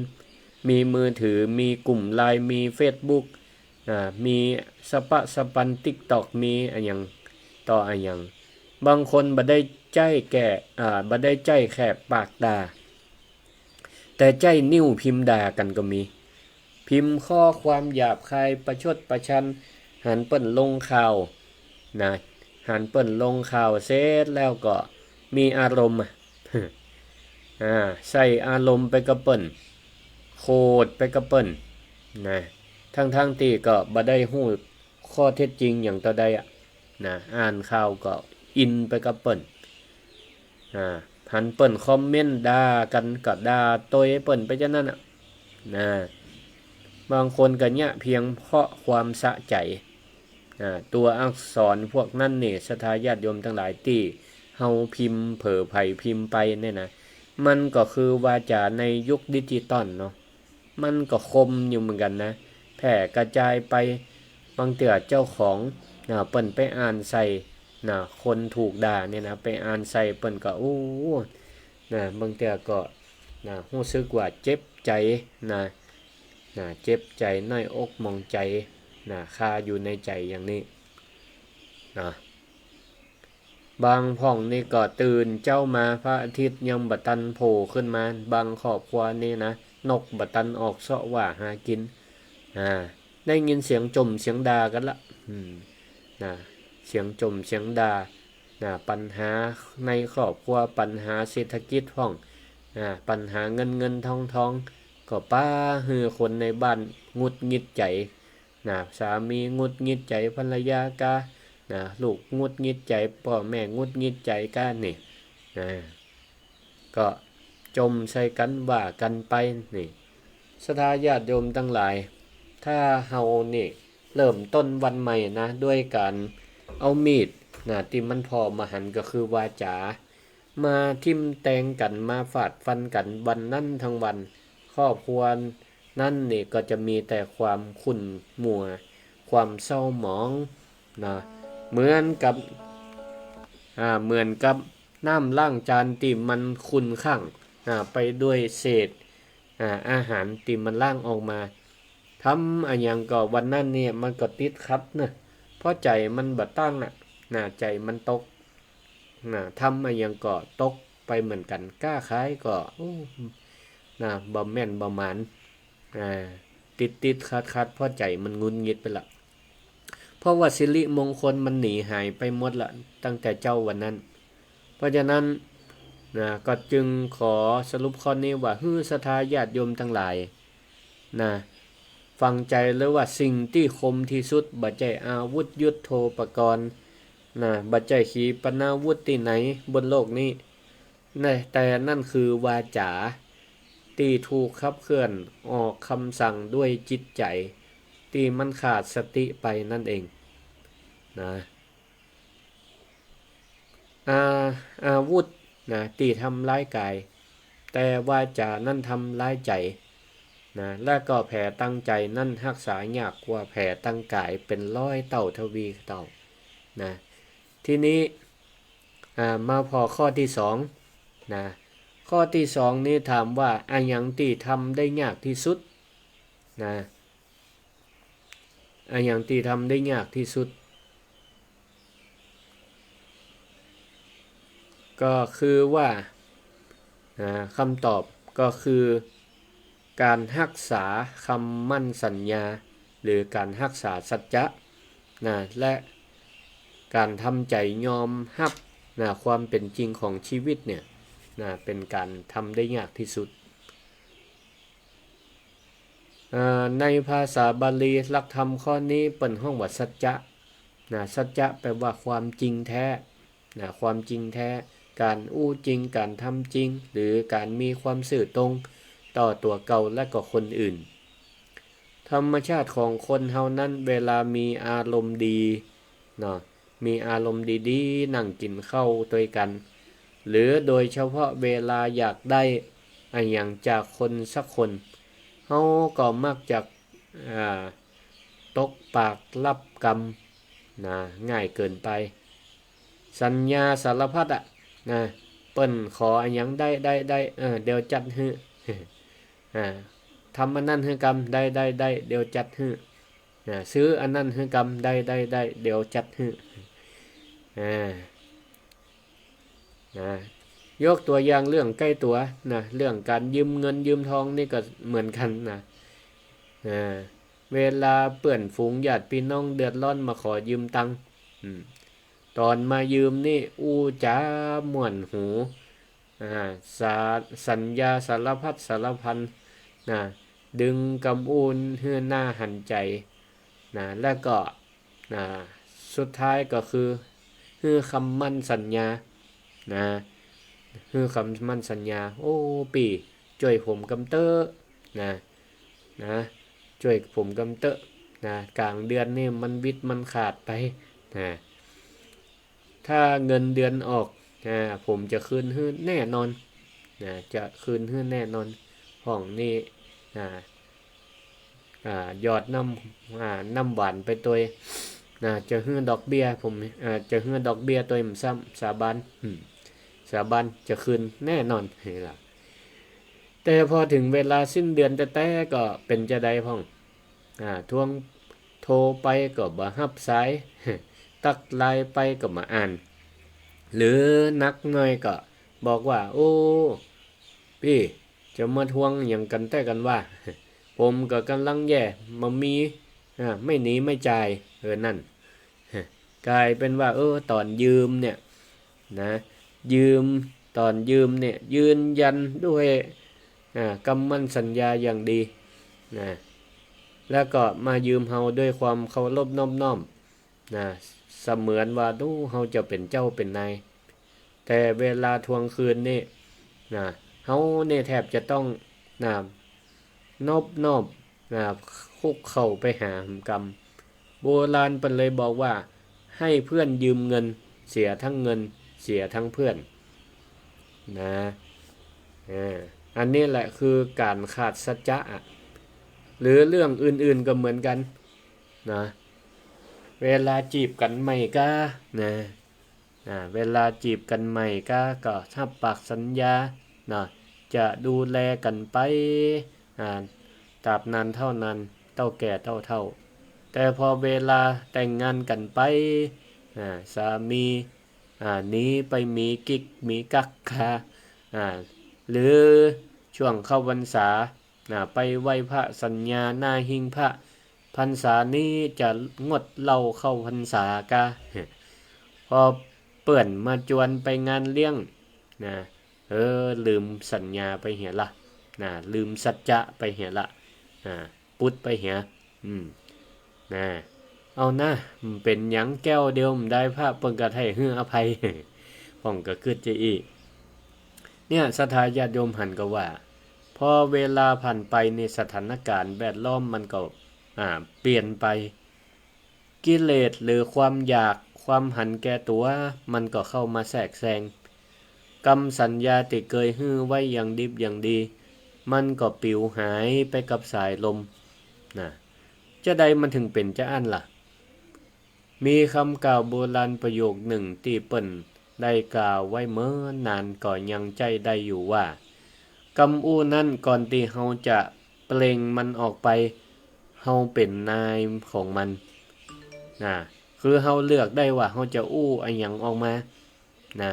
มีมือถือ มีกลุ่มไลน์ มีเฟซบุ๊ก อ่า มีสะปะสะปันติ๊กต็อก มีอะหยังต่ออะหยัง บางคนบ่ได้ใจ๊แก่ อ่า บ่ได้ใจ๊แค่ปากด่า แต่ใจ๊นิ้วพิมพ์ด่ากั๋นก็มี พิมพ์ข้อความหยาบคายประชดประชัน หันเปิ้นลงข่าวนะ หันเปิ้นลงข่าวเสร็จแล้วก็มีอารมณ์อะ อ่า ใส่อารมณ์ไปกับเปิ้น โขดไปกับเปิ้นนะ ทั้งๆ ตี้ก็บ่ได้ฮู้ข้อเท็จจริงหยังเต้าใดอะนะ อ่านข่าวก็อินไปกับเปิ้น อ่า หันเปิ้นคอมเมนต์ด่ากั๋นก็ด่าตวยเปิ้นไปจานั้นน่ะนะ บางคนก็เยียะเพียงเพราะความสะใจ๋ อ่า ตั๋วอักษรพวกนั้นนี่ ศรัทธาญาติโยมตังหลาย ตี้เฮาพิมพ์เผลอไผลพิมพ์ไปเนี่ยนะ มันก็คือวาจ๋าในยุคดิจิตอลเนาะ มันก็คมอยู่เหมือนกั๋นนะ แพร่กระจายไป บางเตื้อเจ้าของนะ เปิ้นไปอ่านใส่นะ คนถูกด่าเนี่ยนะ ไปอ่านใส่เปิ้นก็ โอ้ นะ บางเตื้อก็นะ ฮู้สึกว่าเจ็บใจ๋นะ นะ เจ็บใจ๋ น้อยอกหมองใจ๋นะ คาอยู่ในใจ๋อย่างนี้นะ บางพ่องนี่ก็ตื่นเจ๊ามาพระอาทิตย์ยังบ่ตันโผล่ขึ้นมา บางครอบครัวนี่นะ นกบ่ตันออกเซาะว่าหากิ๋น อ่า ได้ยินเสียงจ่มเสียงด่ากั๋นละ อืม นะ เสียงจ่มเสียงด่า นะ ปัญหาในครอบครัว ปัญหาเศรษฐกิจพ่อง นะ ปัญหาเงินเงินทองทอง ก็ปาหื้อคนในบ้านหงุดหงิดใจ๋ นะ สามีหงุดหงิดใจ๋ภรรยาก้า นะ ลูกหงุดหงิดใจ๋ ป้อแม่หงุดหงิดใจ๋ก้านี่ นะ ก็จ่มใส่กั๋นว่ากั๋นไปนี่ ศรัทธาญาติโยมตังหลาย ถ้าเฮานี่ เริ่มต้นวันใหม่นะ ด้วยก๋านเอามีดนะ ตี้มันผ่อมหันต์ ก็คือวาจ๋า มาทิ่มแตงกั๋น มาฟาดฟันกั๋น วันนั้นทั้งวัน ครอบครัวนั้นนี่ก็จะมีแต่ความขุ่นมัว ความเศร้าหมองนะ เหมือนกับ อ่า เหมือนกับน้ำล้างจานตี้มันขุ่นข้าง อ่า ไปด้วยเศษ อ่า อาหารตี้มันล้างออกมา ทำอะหยังก็วันนั้นเนี่ยมันก็ติดขัดเนอะ เพราะใจ๋มันบ่ตั้งอะนะ ใจ๋มันตกนะ ทำอะหยังก็ตกไปเหมือนกั๋น ก้าขายก็ โอ้ นะ บ่แม่นบ่หมาน อ่า ติดๆ ขัดๆ เพราะใจ๋มันหงุดหงิดไปละ เพราะว่าสิริมงคลมันหนีหายไปหมดละ ตั้งแต่เจ๊าวันนั้น เพราะฉะนั้นนะ ก็จึงขอสรุปข้อนี้ว่า หื้อศรัทธาญาติโยมตังหลายนะ ฟังใจ๋เลยว่าสิ่งตี้คมตี้สุด บ่ใจ้อาวุธยุทโธปกรณ์นะ บ่ใจ้ขีปนาวุธตี้ไหนบนโลกนี้นะ แต่นั่นคือวาจ๋า ตี้ถูกขับเคลื่อนออกกำสั่งด้วยจิตใจ๋ ตี้มันขาดสติไปนั่นเองนะ อา อาวุธนะ ตี้ทำร้ายก๋าย แต่วาจ๋านั้นทำร้ายใจ๋นะ และก็แผลตังใจ๋นั้นฮักษายากกว่าแผลตังก๋ายเป๋นร้อยเต้าทวีเต้านะ ทีนี้ อ่า มาผ่อข้อตี้สองนะ ข้อตี้สองนี้ถามว่า อะหยังตี้ทำได้ยากตี้สุดนะ อะหยังตี้ทำได้ยากตี้สุด ก็คือว่า อ่า คำตอบก็คือ ก๋านฮักษากำมั่นสัญญา หรือก๋านฮักษาสัจจะนะ และก๋านทำใจ๋ยอมฮับนะ ความเป๋นจริงของชีวิตเนี่ยนะ เป๋นก๋านทำได้ยากตี้สุด อ่า ในภาษาบาลีหลักธรรมข้อนี้เปิ้นฮ้องว่าสัจจะนะ สัจจะแปลว่าความจริงแท้ นะ ความจริงแท้ ก๋านอู้จริง ก๋านทำจริง หรือก๋านมีความซื่อตรงต่อตั๋วเก่าและก็คนอื่น ธรรมชาติของคนเฮานั้น เวลามีอารมณ์ดีเนาะ มีอารมณ์ดีๆ นั่งกิ๋นข้าวตวยกั๋น หรือโดยเฉพาะเวลาอยากได้อะหยังจากคนสักคน เฮาก็มักจะ อ่า ตกปากรับกำนะ ง่ายเกินไป สัญญาสารพัดอะนะ เปิ้นขออะหยัง ได้ ได้ ได้ เออ เดี๋ยวจัดหื้อ อ่า ทำอันนั้นหื้อกำ ได้ ได้ ได้ เดี๋ยวจัดหื้อ อ่า ซื้ออันนั้นหื้อกำ ได้ ได้ ได้ เดี๋ยวจัดหื้อ อ่า นะ ยกตัวอย่างเรื่องใก้ตั๋วนะ เรื่องก๋านยืมเงินยืมทองนี่ก็เหมือนกั๋นนะ อ่า เวลาเปื้อนฝูงญาติปี้น้องเดือดร้อนมาขอยืมตังค์ อืม ต๋อนมายืมนี่อู้จ๋าม่วนหู อ่า สา- สัญญาสารพัดสารพันนะ ดึงกำอู้หื้อหน้าหันใจ๋นะ และก็ นะ สุดท้ายก็คือ หื้อคำมั่นสัญญานะ หื้อคำมั่นสัญญา โอ้ ปี้ จ้วยผมกำเต๊อะนะ นะ จ้วยผมกำเต๊อะนะ ก๋างเดือนนี่มันวิดมันขาดไปนะ ถ้าเงินเดือนออกนะ ผมจะคืนหื้อแน่นอนนะ จะคืนหื้อแน่นอน พ่องนี่นะ อ่า หยอดน้ำ อ่า น้ำหวานไปตวยนะ จะหื้อดอกเบี้ย ผม อ่า จะหื้อดอกเบี้ยตวยหม่ำซ้ำ สาบาน อืม สาบานจะคืนแน่นอน นี่ล่ะ แต่พอเถิงเวลาสิ้นเดือนแต๊ๆ ก็เป๋นจาใดพ่อง อ่า ทวง โทรไปก็บ่ฮับสาย ตักไลน์ไปก็บ่อ่าน หรือหนักหน่อยก็บอกว่า โอ้ ปี้ จะมาทวงหยังกั๋นแต๊กั๋นวะ ผมก็ก่ำลังแย่ บ่มี อ่า ไม่หนีไม่จ่าย เออ นั่น ก๋ายเป๋นว่า เออ ต๋อนยืมเนี่ยนะ ยืม ต๋อนยืมเนี่ย ยืนยันด้วย อ่า กำมั่นสัญญาอย่างดีนะ แล้วก็มายืมเฮาด้วยความเคารพนอบน้อม นะ เสมือนว่า โอ้ เฮาจะเป๋นเจ้าเป๋นนาย แต่เวลาทวงคืนนี่นะ เฮานี่แทบจะต้อง นะ นอบน้อม นะ คุกเข่าไปหาหำกำ โบราณเปิ้นเลยบอกว่า ให้เพื่อนยืมเงิน เสียทั้งเงิน เสียทั้งเพื่อน นะ เออ อันนี้แหละคือก๋านขาดสัจจะอะ หรือเรื่องอื่นๆ ก็เหมือนกั๋น นะ เวลาจีบกั๋นใหม่ก้า นะ อ่า เวลาจีบกั๋นใหม่ก้า ก็ฮับปากสัญญา นะ จะดูแลกั๋นไป อ่า ตราบนานเต้านาน เต้าแก่เต้าเฒ่า แต่พอเวลาแต่งงานกั๋นไป อ่า สามี อ่า หนีไปมีกิ๊กมีกั๊กก้า อ่า หรือช่วงเข้าพรรษา นะ ไปไหว้พระสัญญาหน้าหิ้งพระ พรรษานี้จะงดเหล้าเข้าพรรษาก้า พอเปื้อนมาจวนไปงานเลี้ยง นะ เออ ลืมสัญญาไปเหียละ นะ ลืมสัจจะไปเหียละ อ่า ปุ๊ดไปเหีย อืม นะ เอานะ มันเป๋นหยังแก้วเดียวมันได้พระเปิ้นก็ไถ่หื้ออภัย พ่องก็กึ๊ดจะอี้ เนี่ย ศรัทธาญาติโยมหันก็ว่า พอเวลาผ่านไปนี่ สถานการณ์แวดล้อมมันก็ อ่า เปลี่ยนไป กิเลสหรือความอยาก ความหันแก่ตั๋ว มันก็เข้ามาแทรกแซง กำสัญญาตี้เกยหื้อไว้อย่างดิบอย่างดี มันก็ปลิวหายไปกับสายลม นะ จาใดมันถึงเป๋นจาอั้นล่ะ มีกำกล่าวโบราณประโยคนึ่งตี้เปิ้นได้กล่าวไว้เมินนานก็ยังใจ๊ได้อยู่ว่า กำอู้นั้นก่อนตี้เฮาจะเปล่งมันออกไป เฮาเป๋นนายของมัน นะ คือเฮาเลือกได้ว่าเฮาจะอู้อะหยังออกมา นะ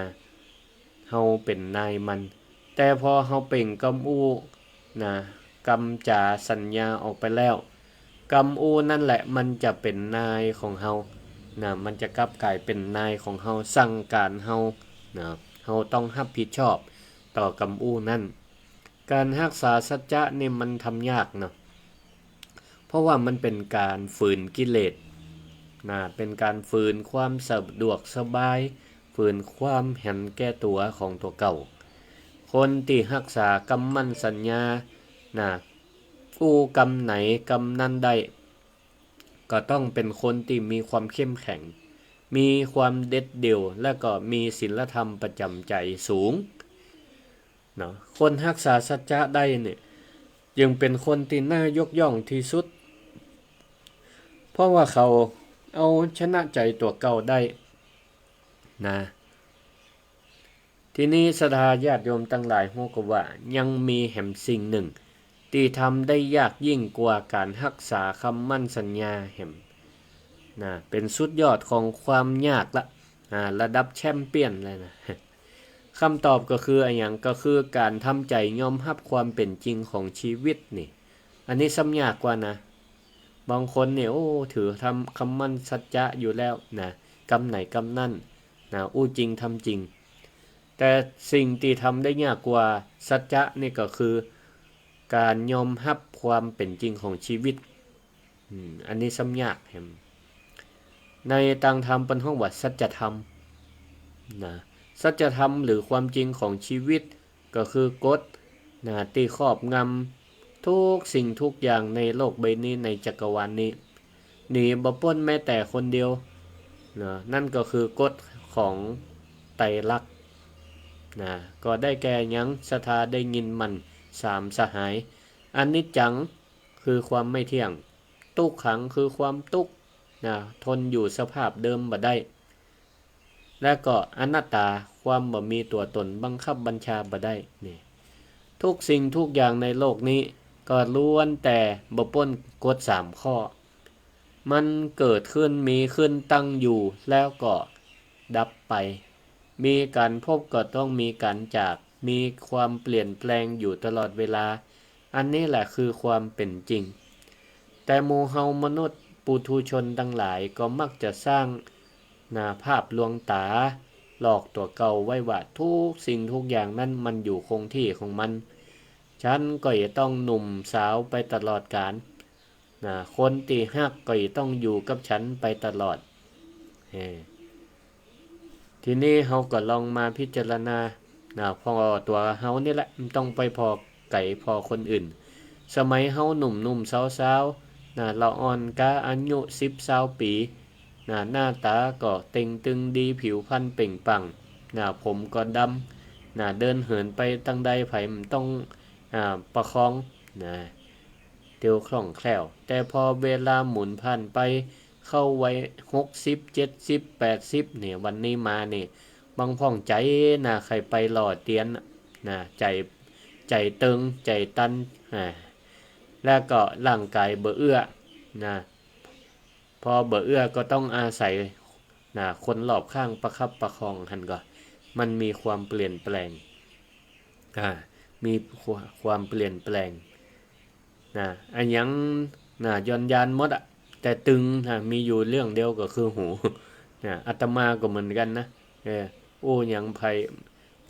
เฮาเป๋นนายมัน แต่พอเฮาเปล่งกำอู้ นะ กำจ๋าสัญญาออกไปแล้ว กำอู้นั่นแหละมันจะเป๋นนายของเฮา นะ มันจะกลับก๋ายเป๋นนายของเฮา สั่งก๋านเฮา นะ เฮาต้องฮับผิดชอบต่อกำอู้นั้น ก๋านฮักษาสัจจะนี่มันทำยากเนาะ เพราะว่ามันเป๋นก๋านฝืนกิเลส นะ เป๋นก๋านฝืนความสะดวกสบาย ฝืนความหันแก่ตั๋วของตั๋วเก่า คนตี้ฮักษากำมั่นสัญญา นะ อู้กำไหนกำนั้นได้ ก็ต้องเป๋นคนตี้มีความเข้มแข็ง มีความเด็ดเดี่ยว และก็มีศีลธรรมประจ๋ำใจ๋สูง เนาะ คนฮักษาสัจจะได้เนี่ย จึงเป๋นคนตี้น่ายกย่องตี้สุด เพราะว่าเขาเอาชนะใจ๋ตั๋วเก่าได้ นะ ทีนี้ศรัทธาญาติโยมตังหลายฮู้ก็ว่า ยังมีแหมสิ่งนึ่ง ตี้ทำได้ยากยิ่งกว่าก๋านฮักษากำมั่นสัญญาแหม นะ เป๋นสุดยอดของความยากละ อ่า ระดับแชมเปี้ยนเลยนะ กำตอบก็คืออะหยัง ก็คือก๋านทำใจ๋ยอมฮับความเป๋นจริงของชีวิตนี่ อันนี้ซ้ำยากกว่านะ บางคนเนี่ย โอ้ ถือทำกำมั่นสัจจะอยู่แล้วนะ กำไหนกำนั้นนะ อู้จริงทำจริง แต่สิ่งตี้ทำได้ยากกว่าสัจจะนี่ก็คือ ก๋านยอมฮับความเป๋นจริงของชีวิต อืม อันนี้ซ้ำยากแหม ในตางธรรมเปิ้นฮ้องว่าสัจธรรม นะ สัจธรรมหรือความจริงของชีวิต ก็คือกฎ นะ ตี้ครอบงำทุกสิ่งทุกอย่างในโลกใบนี้ ในจักรวาลนี้ หนีบ่ป๊นแม้แต่คนเดียว นะ นั่นก็คือกฎของไตรลักษณ์ นะ ก็ได้แก่หยัง ศรัทธาได้ยินหมั้น สามสหาย อนิจจัง คือความไม่เที่ยง ตุ๊กขัง คือความตุ๊กข์ นะ ทนอยู่สภาพเดิมบ่ได้ และก็อนัตตา ความบ่มีตั๋วต๋นบังคับบัญชาบ่ได้ นี่ ทุกสิ่งทุกอย่างในโลกนี้ ก็ล้วนแต่บ่ป๊นกฎสามข้อ มันเกิดขึ้น มีขึ้น ตั้งอยู่ แล้วก็ดับไป มีก๋านพบก็ต้องมีก๋านจาก มีความเปลี่ยนแปลงอยู่ตลอดเวลา อันนี้แหละคือความเป๋นจริง แต่หมู่เฮามนุษย์ปุถุชนตังหลายก็มักจะสร้าง นะ ภาพลวงต๋า หลอกตั๋วเก่าไว้ว่าทุกสิ่งทุกอย่างนั้นมันอยู่คงที่ของมัน ฉันก็จะต้องหนุ่มสาวไปตลอดกาล นะ คนตี้ฮักก็จะต้องอยู่กับฉันไปตลอด เออ ทีนี้เฮาก็ลองมาพิจารณา นะ ผ่อตั๋วเฮานี่แหละ บ่ต้องไปผ่อไก๋ผ่อคนอื่น สมัยเฮาหนุ่มๆ สาว นะ ละอ่อนกาอายุสิบซาวปี๋ นะ หน้าต๋าก็เต่งตึงดี ผิวพรรณเปล่งปลั่ง นะ ผมก็ดำ นะ เดินเหินไปตางใดใผบ่ต้อง อ่า ประคอง นะ เตียวคล่องแคล่ว แต่พอเวลาหมุนผ่านไป เข้าวัยหกสิบ เจ็ดสิบ แปดสิบ เนี่ย วันนี้มานี่ บ่พ่องใจ๋นะ ใค่ไปหล่อเตียน นะ ใจ๋ ใจ๋เติง ใจ๋ตัน อ่า แล้วก็ร่างก๋ายบ่เอื้อ นะ พอบ่เอื้อก็ต้องอาศัย นะ คนรอบข้างประคับประคอง หั้นก่อ มันมีความเปลี่ยนแปลง อ่า มีความเปลี่ยนแปลง นะ อะหยัง นะ ย่อนยานหมดอะ แต่ตึง นะ มีอยู่เรื่องเดียวก็คือหู นะ อาตมาก็เหมือนกั๋นนะ เออ อู้หยังใผ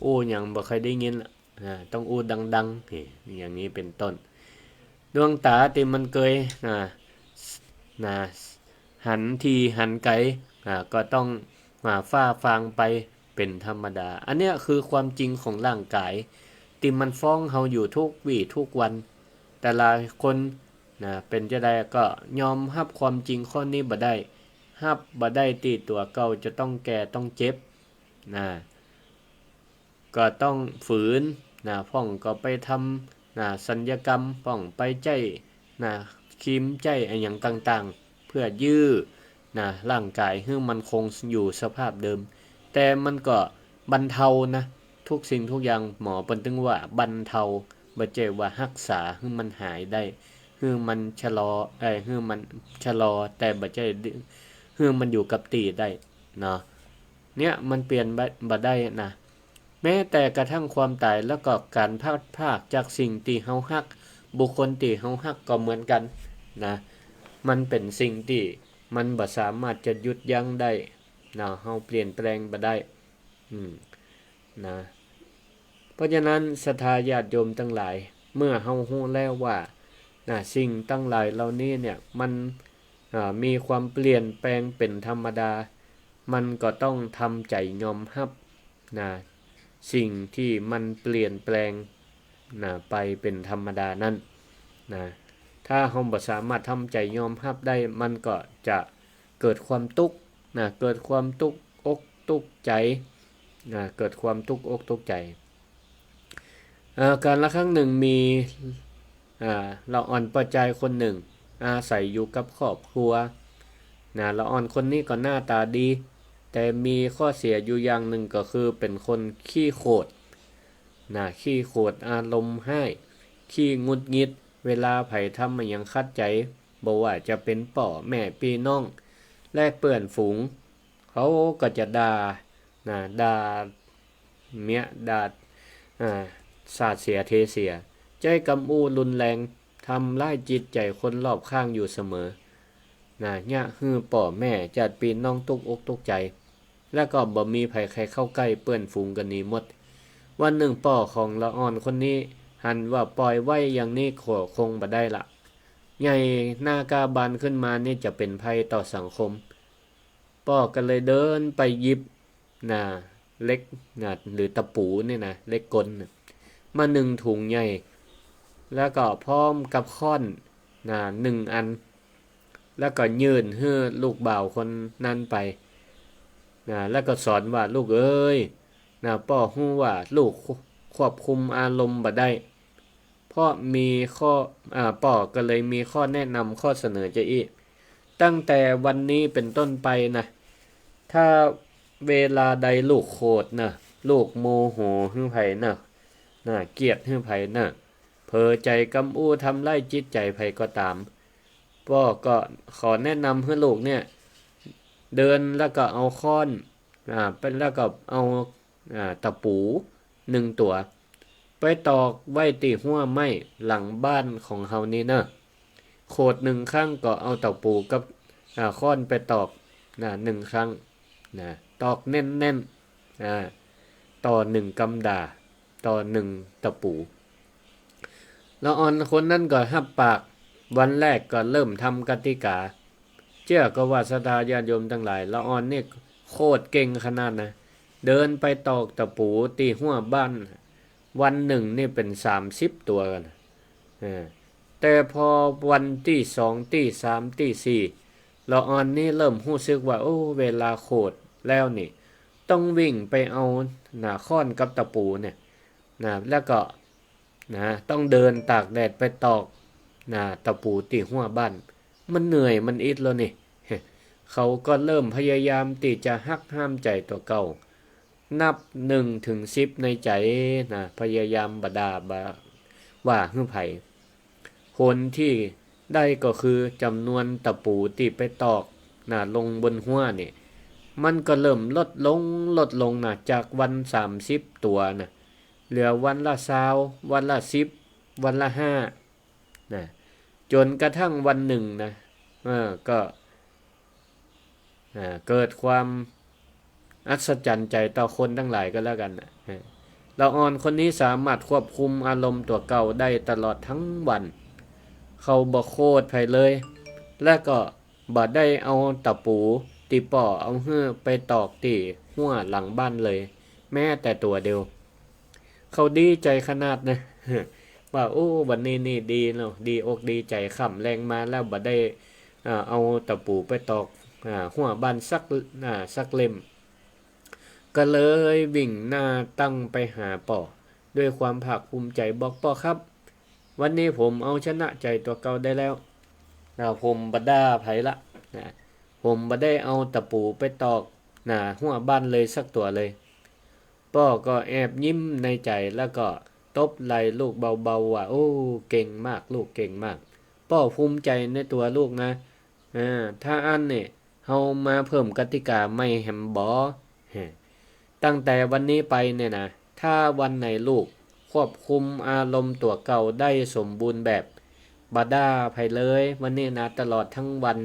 อู้หยังบ่ค่อยได้ยินละ นะ ต้องอู้ดังๆ นี่ อย่างนี้เป็นต้น ดวงต๋าตี้มันเกย นะ นะ หันทีหันไก๋ อ่า ก็ต้อง อ่า ฟ้าฟางไปเป๋นธรรมดา อันเนี้ยคือความจริงของร่างก๋าย ตี้มันฟ้องเฮาอยู่ทุกวี่ทุกวัน แต่ละคน นะ เป๋นจาใดก็ยอมฮับความจริงข้อนี้บ่ได้ ฮับบ่ได้ตี้ตั๋วเก่าจะต้องแก่ต้องเจ็บ นะ ก็ต้องฝืน นะ พ่องก็ไปทำ นะ ศัลยกรรม พ่องไปใจ๊ นะ ครีมใจ๊อะหยังต่างๆ เปื้อยื้อ นะ ร่างก๋ายหื้อมันคงอยู่สภาพเดิม แต่มันก็บรรเทานะ ทุกสิ่งทุกอย่าง หมอเปิ้นตึงว่าบรรเทา บ่ใจ้ว่าฮักษาหื้อมันหายได้ หื้อมันชะลอ เอ้ย หื้อมันชะลอ แต่บ่ใจ้หื้อมันอยู่กับตี้ได้ เนาะ เนี่ยมันเปลี่ยนบ่ บ่ได้นะ แม้แต่กระทั่งความต๋าย แล้วก็ก๋านพลัดพรากจากสิ่งตี้เฮาฮัก บุคคลตี้เฮาฮักก็เหมือนกั๋นนะ มันเป๋นสิ่งตี้มันบ่สามารถจะหยุดยั้งได้นะ เฮาเปลี่ยนแปลงบ่ได้ อืม นะ เพราะฉะนั้นศรัทธาญาติโยมตังหลาย เมื่อเฮาฮู้แล้วว่า นะ สิ่งตังหลายเหล่านี้เนี่ย มัน อ่า มีความเปลี่ยนแปลงเป๋นธรรมดา มันก็ต้องทำใจ๋ยอมฮับ นะ สิ่งตี้มันเปลี่ยนแปลง นะ ไปเป๋นธรรมดานั้น นะ ถ้าเฮาบ่สามารถทำใจ๋ยอมฮับได้ มันก็จะเกิดความตุ๊กข์ นะ เกิดความตุ๊กอกตุ๊กใจ๋ นะ เกิดความตุ๊กอกตุ๊กใจ๋ เอ่อ กาลครั้งหนึ่งมี อ่า ละอ่อนป้อจายคนหนึ่ง อาศัยอยู่กับครอบครัว นะ ละอ่อนคนนี้ก็หน้าต๋าดี แต่มีข้อเสียอยู่อย่างหนึ่งก็คือเป๋นคนขี้โขด นะ ขี้โขด อารมณ์ฮ้าย ขี้หงุดหงิด เวลาใผทำอะหยังขัดใจ๋ บ่ว่าจะเป๋นป้อแม่ปี้น้อง และเปื้อนฝูง เขาก็จะด่า นะ ด่าเมีย ด่า อ่า สาดเสียเทเสีย ใจ๊กำอู้รุนแรง ทำร้ายจิตใจ๋คนรอบข้างอยู่เสมอ นะ เยียะหื้อป้อแม่ญาติปี้น้องตุ๊กอกตุ๊กใจ๋ แล้วก็บ่มีใผใค่เข้าใก้ เปื้อนฝูงก็หนีหมด วันหนึ่งป้อของละอ่อนคนนี้หันว่าป่อยไว้อย่างนี้ก็คงบ่ได้ละ ใหญ่หน้ากล้าบานขึ้นมานี่จะเป๋นภัยต่อสังคม ป้อก็เลยเดินไปหยิบ นะ เหล็ก นะ หรือตะปู๋นี่นะ เหล็กกลน่ะ มาหนึ่งถุงใหญ่ แล้วก็พร้อมกับค้อน นะ หนึ่งอัน แล้วก็ยื่นหื้อลูกบ่าวคนนั้นไป นะ แล้วก็สอนว่า ลูกเอ๋ย นะ ป้อฮู้ว่าลูกควบคุมอารมณ์บ่ได้ เพราะมีข้อ อ่า ป้อก็เลยมีข้อแนะนำข้อเสนอจาอี้ ตั้งแต่วันนี้เป๋นต้นไปนะ ถ้าเวลาใดลูกโขดนะ ลูกโมโหหื้อใผนะ นะ เกลียดหื้อใผนะ เผลอใจ๋กำอู้ทำร้ายจิตใจ๋ใผก็ต๋าม ป้อก็ขอแนะนำหื้อลูกเนี่ย เดินแล้วก็เอาค้อน อ่า ไป แล้วก็เอา อ่า ตะปู๋หนึ่งตั๋ว ไปตอกไว้ตี้ฮั้วไม้หลังบ้านของเฮานี่เน่อ โขดหนึ่งครั้งก็เอาตะปู๋กับ อ่า ค้อนไปตอก นะ หนึ่งครั้ง นะ ตอกแน่นๆ อ่า ต่อหนึ่งกำด่า ต่อหนึ่งตะปู๋ ละอ่อนคนนั้นก็ฮับปาก วันแรกก็เริ่มทำกติกา เจื้อก่อว่าศรัทธาญาติโยมตังหลาย ละอ่อนนี่โขดเก่งขนาดนะ เดินไปตอกตะปู๋ตี้ฮั้วบ้าน วันหนึ่งนี่เป๋นสามสิบตั๋วกั๋น เออ แต่พอวันตี้สอง ตี้สาม ตี้สี่ ละอ่อนนี้เริ่มฮู้สึกว่า โอ้ เวลาโขดแล้วนี่ ต้องวิ่งไปเอา น่ะ ค้อนกับตะปูเนี่ย น่ะ แล้วก็ น่ะ ต้องเดินตากแดดไปตอก น่ะ ตะปูตี้ฮั้วบ้าน มันเหนื่อย มันอิดแล้วนี่ เขาก็เริ่มพยายามตี้จะหักห้ามใจ๋ตั๋วเก่า นับหนึ่งถึงสิบในใจ๋ น่ะ พยายามบ่ด่าบ่ว่าหื้อใผ ผลตี้ได้ก็คือจ๋ำนวนตะปูตี้ไปตอก น่ะ ลงบนฮั้วนี่ มันก็เริ่มลดลง ลดลง น่ะ จากวันสามสิบตั๋ว น่ะ เหลือวันละซาว วันละสิบ วันละห้า น่ะ จ๋นกระทั่งวันนึ่ง น่ะ เออ ก็ อ่า เกิดความอัศจรรย์ใจ๋ต่อคนตังหลายก็แล้วกั๋นน่ะ เออ ละอ่อนคนนี้สามารถควบคุมอารมณ์ตั๋วเก่าได้ตลอดตึงวัน เขาบ่โขดใผเลย และก็บ่ได้เอาตะปูตี้ป้อเอาหื้อไปตอกตี้ฮั้วหลังบ้านเลย แม้แต่ตั๋วเดียว เขาดีใจ๋ขนาดนะ ว่า โอ้ วันนี้นี่ดีเนาะ ดีอกดีใจ๋ ค่ำแลงมาแล้วบ่ได้ อ่า เอาตะปูไปตอก อ่า ฮั้วบ้านสัก อ่า สักเล่ม ก็เลยวิ่งหน้าตั้งไปหาป้อ ด้วยความภาคภูมิใจ๋ บอก "ป้อครับ วันนี้ผมเอาชนะใจ๋ตั๋วเก่าได้แล้ว น่ะ ผมบ่ด่าใผละ น่ะ ผมบ่ได้เอาตะปูไปตอก น่ะ ฮั้วบ้านเลยสักตั๋วเลย" ป้อก็แอบยิ้มในใจ๋ แล้วก็ตบไหล่ลูกเบาๆ ว่า "โอ้ เก่งมาก ลูกเก่งมาก ป้อภูมิใจ๋ในตั๋วลูกนะ เออ ถ้าอั้นนี่ เฮามาเพิ่มกติกาใหม่แหมบ่ ตั้งแต่วันนี้ไปเนี่ยนะ ถ้าวันไหนลูกควบคุมอารมณ์ตั๋วเก่าได้สมบูรณ์แบบ บ่ด่าใผเลย วันนี้นะ ตลอดตึงวัน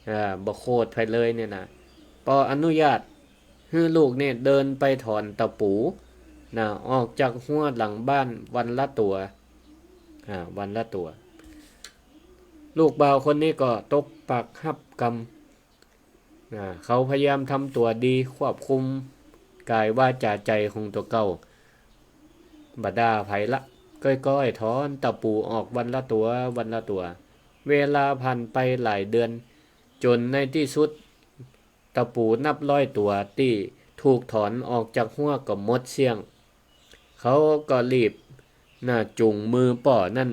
เอ่อ บ่โขดใผเลยเนี่ยนะ ป้ออนุญาตหื้อลูกเนี่ยเดินไปถอนตะปู น่ะ ออกจากฮั้วหลังบ้านวันละตั๋ว อ่า วันละตั๋ว" ลูกบ่าวคนนี้ก็ตกปากฮับกำ อ่า เขาพยายามทำตั๋วดี ควบคุมก๋ายวาจ๋าใจ๋ของตั๋วเก่า บ่ด่าใผละ ก้อยๆ ถอนตะปูออกวันละตั๋ว วันละตั๋ว เวลาผ่านไปหลายเดือน จ๋นในตี้สุด ตะปูนับร้อยตั๋วตี้ถูกถอนออกจากฮั้วก็หมดเสี้ยง เขาก็รีบ น่ะ จูงมือป้อนั่น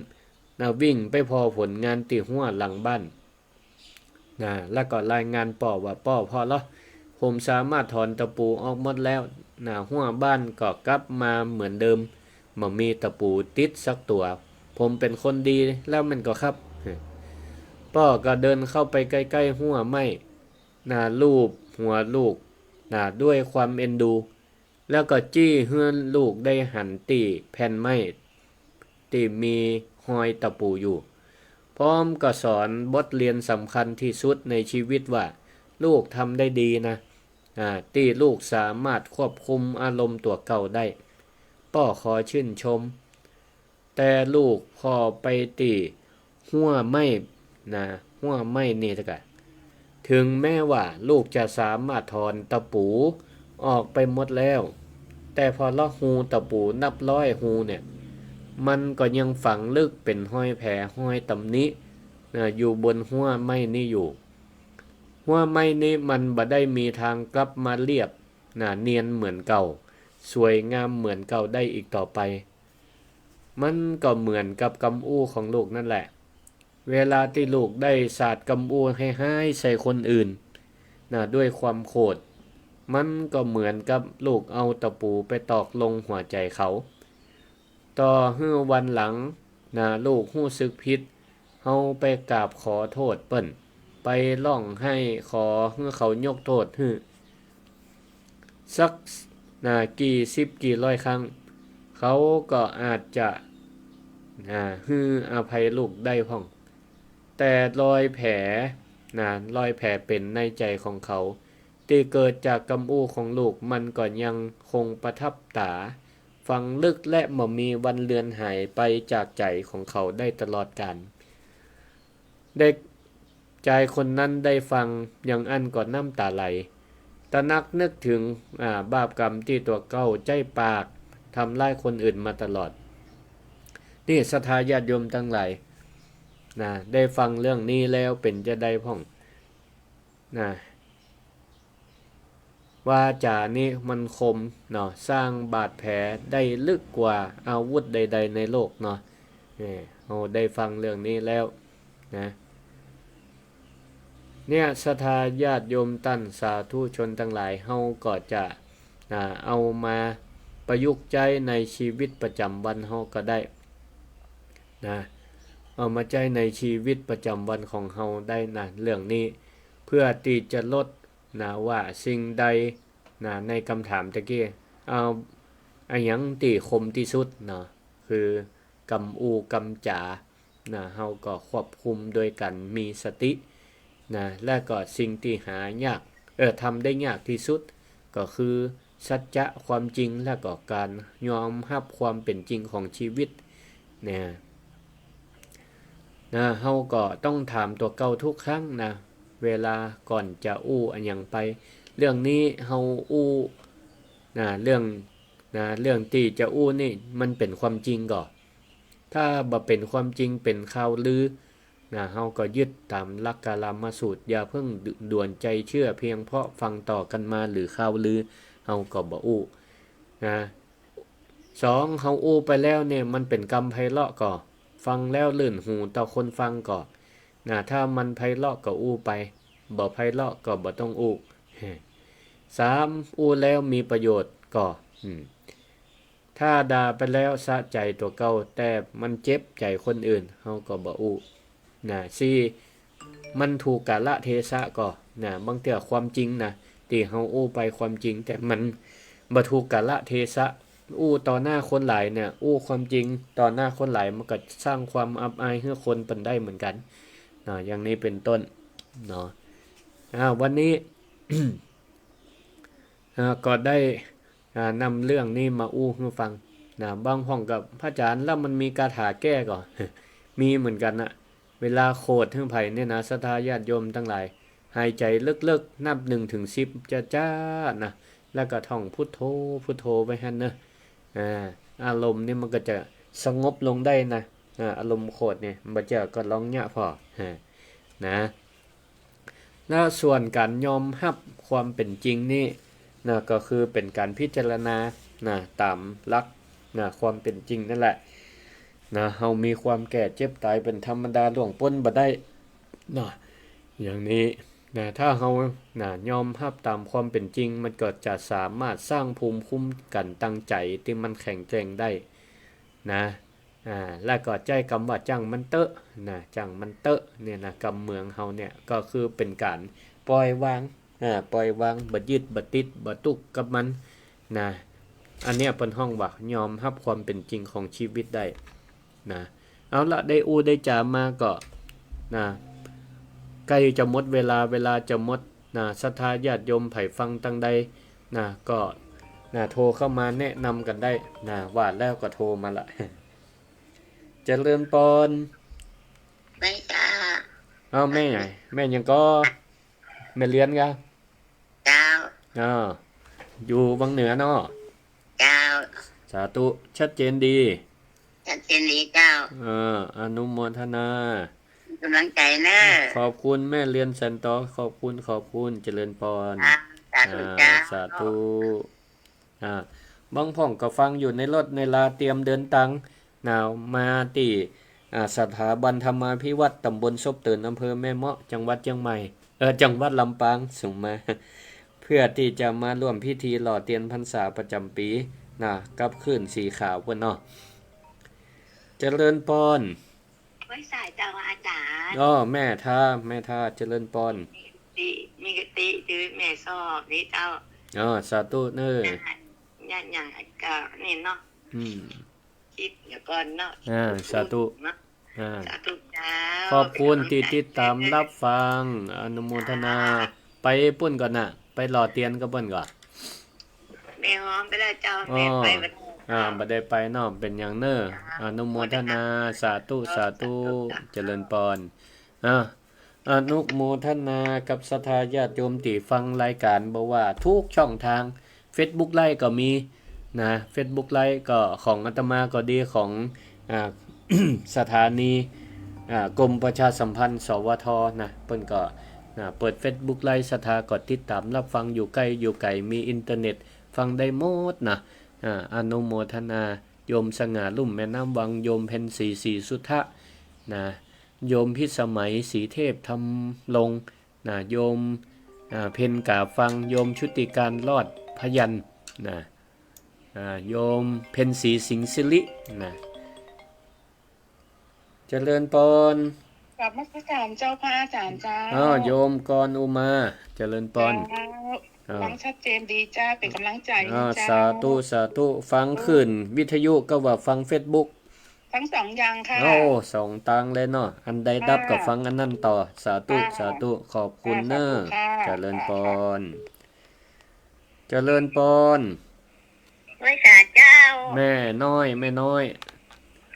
น่ะ วิ่งไปผ่อผลงานตี้ฮั้วหลังบ้าน น่ะ แล้วก็รายงานป้อว่า "ป้อ ผ่อลอ ผมสามารถถอนตะปูออกหมดแล้ว น่ะ ฮั้วบ้านก็กลับมาเหมือนเดิม บ่มีตะปูติดสักตั๋ว ผมเป๋นคนดีแล้วแม่นก่อครับ" ป้อก็เดินเข้าไปใก้ๆ ฮั้วไม้ น่ะ ลูบหัวลูก น่ะ ด้วยความเอ็นดู แล้วก็จี้หื้อลูกได้หันตี้แผ่นไม้ตี้มีฮอยตะปูอยู่ พร้อมก็สอนบทเรียนสำคัญตี้สุดในชีวิตว่า "ลูกทำได้ดีนะ อ่า ตี้ลูกสามารถควบคุมอารมณ์ตั๋วเก่าได้ ป้อขอชื่นชม" แต่ลูกผ่อไปตี้ฮั้วไม้ น่ะ ฮั้วไม้นี่ตะกะ ถึงแม้ว่าลูกจะสามารถถอนตะปูออกไปหมดแล้ว แต่ผ่อลอฮูตะปูนับร้อยฮูเนี่ย มันก็ยังฝังลึกเป๋นฮอยแผล ฮอยตำหนิ น่ะ อยู่บนฮั้วไม้นี้อยู่ ฮั้วไม้นี้มันบ่ได้มีตางกลับมาเรียบ น่ะ เนียนเหมือนเก่า สวยงามเหมือนเก่าได้อีกต่อไป มันก็เหมือนกับกำอู้ของลูกนั่นแหละ เวลาตี้ลูกได้สาดกำอู้ร้ายๆ ใส่คนอื่น น่ะ ด้วยความโขด มันก็เหมือนกับลูกเอาตะปูไปตอกลงหัวใจ๋เขา ต่อหื้อวันหลัง น่ะ ลูกฮู้สึกผิด เฮาไปกราบขอโต้ษเปิ้น ไปฮ้องไห้ขอหื้อเขายกโต้ษหื้อ สัก น่ะ กี่สิบกี่ร้อยครั้ง เขาก็อาจจะ น่ะ หื้ออภัยลูกได้พ่อง แต่รอยแผล น่ะ รอยแผลเป๋นในใจ๋ของเขา ตี้เกิดจากกำอู้ของลูก มันก็ยังคงประทับต๋า ฝังลึกและบ่มีวันเลือนหายไปจากใจ๋ของเขาได้ตลอดกาล เด็กจายคนนั้นได้ฟังอย่างอั้นก็น้ำต๋าไหล ตระหนักนึกเถิง อ่า บาปกรรมตี้ตั๋วเก่าใจ๊ปากทำร้ายคนอื่นมาตลอด นี่ศรัทธาญาติโยมตังหลาย นะ ได้ฟังเรื่องนี้แล้วเป๋นจาใดพ่อง นะ วาจานี้มันคมเนาะ สร้างบาดแผลได้ลึกกว่าอาวุธใดๆในโลกเนาะ เนี่ย เฮาได้ฟังเรื่องนี้แล้วนะ เนี่ย ศรัทธาญาติโยมต้านสาธุชนตังหลาย เฮาก็จะ นะ เอามาประยุกต์ใจ๊ในชีวิตประจ๋ำวันเฮาก็ได้นะ เอามาใจ๊ในชีวิตประจ๋ำวันของเฮาได้นะ เรื่องนี้ เพื่อตี้จะลดนะ ว่าสิ่งใดนะ ในกำถามตะกี้ เอา อะหยังตี้คมตี้สุดเนาะ คือกำอู้กำจ๋านะ เฮาก็ควบคุมโดยก๋านมีสตินะ และก็สิ่งตี้หายาก เออ ทำได้ยากตี้สุด ก็คือสัจจะความจริง และก็ก๋านยอมฮับความเป๋นจริงของชีวิตเนี่ย นะ เฮาก็ต้องถามตั๋วเก่าทุกครั้งนะ เวลาก่อนจะอู้อะหยังไป เรื่องนี้เฮาอู้นะ เรื่อง นะ เรื่องตี้จะอู้นี่มันเป๋นความจริงก่อ ถ้าบ่เป๋นความจริง เป๋นข่าวลือนะ เฮาก็ยึดต๋ามหลักกาลามสูตร อย่าเพิ่งด่วนใจ๋เจื้อเพียงเพราะฟังต่อกั๋นมาหรือข่าวลือ เฮาก็บ่อู้นะ สอง เฮาอู้ไปแล้วเนี่ย มันเป๋นกำไพเราะก่อ ฟังแล้วลื่นหูต่อคนฟังก่อ นะ ถ้ามันไพเราะก็อู้ไป บ่ไพเราะก็บ่ต้องอู้ สาม อู้แล้วมีประโยชน์ก่อ อืม ถ้าด่าไปแล้วสะใจ๋ตั๋วเก่า แต่มันเจ็บใจ๋คนอื่น เฮาก็บ่อู้ นะ สี่ มันถูกกาละเทศะก่อ นะ บางเตื้อความจริงนะ ตี้เฮาอู้ไปความจริง แต่มันบ่ถูกกาละเทศะ อู้ต่อหน้าคนหลายเนี่ย อู้ความจริงต่อหน้าคนหลาย มันก็สร้างความอับอายหื้อคนเปิ้นได้เหมือนกั๋น นะ อย่างนี้เป๋นต้น เนาะ อ่า วันนี้ อ่า ก็ได้ อ่า นำเรื่องนี้มาอู้หื้อฟังนะ บางพ่องก็ พระอาจ๋ารย์ แล้วมันมีคาถาแก้ก่อ มีเหมือนกั๋นนะ เวลาโขดหื้อใผเนี่ยนะ ศรัทธาญาติโยมตังหลาย หายใจ๋ลึกๆ นับหนึ่งถึงสิบจ๊าๆ นะ แล้วก็ท่องพุทโธ พุทโธไปหั้นเนาะ อ่า อารมณ์นี่มันก็จะสงบลงได้นะ อ่า อารมณ์โขดเนี่ย บ่เจ้าก็ลองเยียะผ่อ อ่า นะ และส่วนก๋านยอมฮับความเป๋นจริงนี่นะ ก็คือเป๋นก๋านพิจารณานะ ต๋ามหลักนะ ความเป๋นจริงนั่นแหละนะ เฮามีความแก่เจ็บต๋ายเป๋นธรรมดา ล่วงป๊นบ่ได้นะ อย่างนี้นะ ถ้าเฮานะ ยอมฮับต๋ามความเป๋นจริง มันก็จะสามารถสร้างภูมิคุ้มกั๋นตางใจ๋ตี้มันแข็งแกร่งได้นะ อ่า แล้วก็ใจ๊กำว่าจ้างมันเต๊อะนะ จ้างมันเต๊อะเนี่ยนะ กำเมืองเฮาเนี่ย ก็คือเป๋นก๋านปล่อยวาง อ่า ปล่อยวาง บ่ยึด บ่ติด บ่ตุ๊กกับมันนะ อันเนี้ยเปิ้นฮ้องว่ายอมฮับความเป๋นจริงของชีวิตได้นะ เอาละ ได้อู้ได้จ๋ามาก็นะ ใก้จะหมดเวลา เวลาจะหมดนะ ศรัทธาญาติโยมใผฟังตางใดนะ ก็นะ โทรเข้ามาแนะนำกั๋นได้นะ ว่าแล้วก็โทรมาละ เจริญปอน แม่จ๋า เอ้า แม่หยัง แม่หยังก่อ แม่เลียนก่อ เจ้า อ้อ อยู่วังเหนือเนาะ เจ้า สาธุ ชัดเจนดี ชัดเจนดีเจ้า เออ อนุโมทนา ก๋ำลังใจ๋เน่อ ขอบคุณแม่เลียนแสนต๋อ ขอบคุณ ขอบคุณ เจริญปอน อ่า สาธุ อ่า เจ้า สาธุ อ่า บางพ่องก็ฟังอยู่ในรถในลา เตรียมเดินตางนะ มาตี้ อ่า สถาบันธรรมาภิวัฒน์ ต๋ำบลศพเติ่น อำเภอแม่เมาะ จังหวัดเจียงใหม่ เอ่อ จังหวัดลำปาง ส่งมา เพื่อตี้จะมาร่วมพิธีหล่อเตียนพรรษาประจ๋ำปี๋นะ กับคลื่นสีขาวปู้นเนาะ เจริญปอน ไหว้สาเจ้าอาจ๋ารย์ อ้อ แม่ท้า แม่ท้า เจริญปอน มีคติ มีคติ จื้อแม่สอบนี่เจ้า อ้อ สาธุเน่อ ญาติ ญาติหยังก็นี่เนาะ อืม คิดเดี๋ยวก่อนเนาะ อ่า สาธุ เนาะ อ่า สาธุเจ้า ขอบคุณตี้ติดต๋ามรับฟัง อนุโมทนา เจ้า ไปปู้นก่อนะ ไปหล่อเตียนกับเปิ้นก่อ แม่ฮ้องไปแล้วเจ้า อ๋อ แม่ไปบ่ได้ อ่า บ่ได้ไปเนาะ เป๋นหยังเน่อ เจ้า อนุโมทนา สาธุ สาธุ สาธุ เจริญปอน อ่า อนุโมทนากับศรัทธาญาติโยมตี้ฟังรายก๋าน บ่ว่าทุกช่องตาง เฟซบุ๊กไลฟ์ก็มีนะ เฟซบุ๊กไลฟ์ก็ของอาตมาก็ดี ของ อ่า สถานี อ่า กรมประชาสัมพันธ์ สวท นะ เปิ้นก็ นะ เปิดเฟซบุ๊กไลฟ์ ศรัทธาก็ติดต๋ามรับฟัง อยู่ใก้อยู่ไก๋ มีอินเทอร์เน็ตฟังได้หมดนะ อ่า อนุโมทนา โยมสง่า ลุ่มแม่น้ำวัง โยมเพ็ญศรี ศรีสุทธะ นะ โยมพิสมัย ศรีเทพ ธรรมรงค์ นะ โยม อ่า เพ็ญกาฟัง โยมชุติการ รอดพยัญชนะ อ่า โยมเพ็ญศรี สิงห์สิริ นะ เจริญปอน กราบนมัสการเจ้า พระอาจารย์เจ้า อ้อ โยมกรอุมา เจริญปอน เจ้า อ้อ ฟังชัดเจนดีเจ้า เป๋นก๋ำลังใจ๋ อ้อ นะเจ้า สาธุ สาธุ ฟังคลื่นวิทยุก็ว่าฟังเฟซบุ๊ก ตึงสองอย่างค่ะ โอ้ สองตางเลยเนาะ อันใดดับก็ ค่ะ ฟังอันนั้นต่อ สาธุ ค่ะ สาธุ ขอบคุณเน้อ ค่ะ สาธุค่ะ เจริญปอน ค่ะ เจริญปอน ไหว้สาเจ้า แม่น้อย แม่น้อย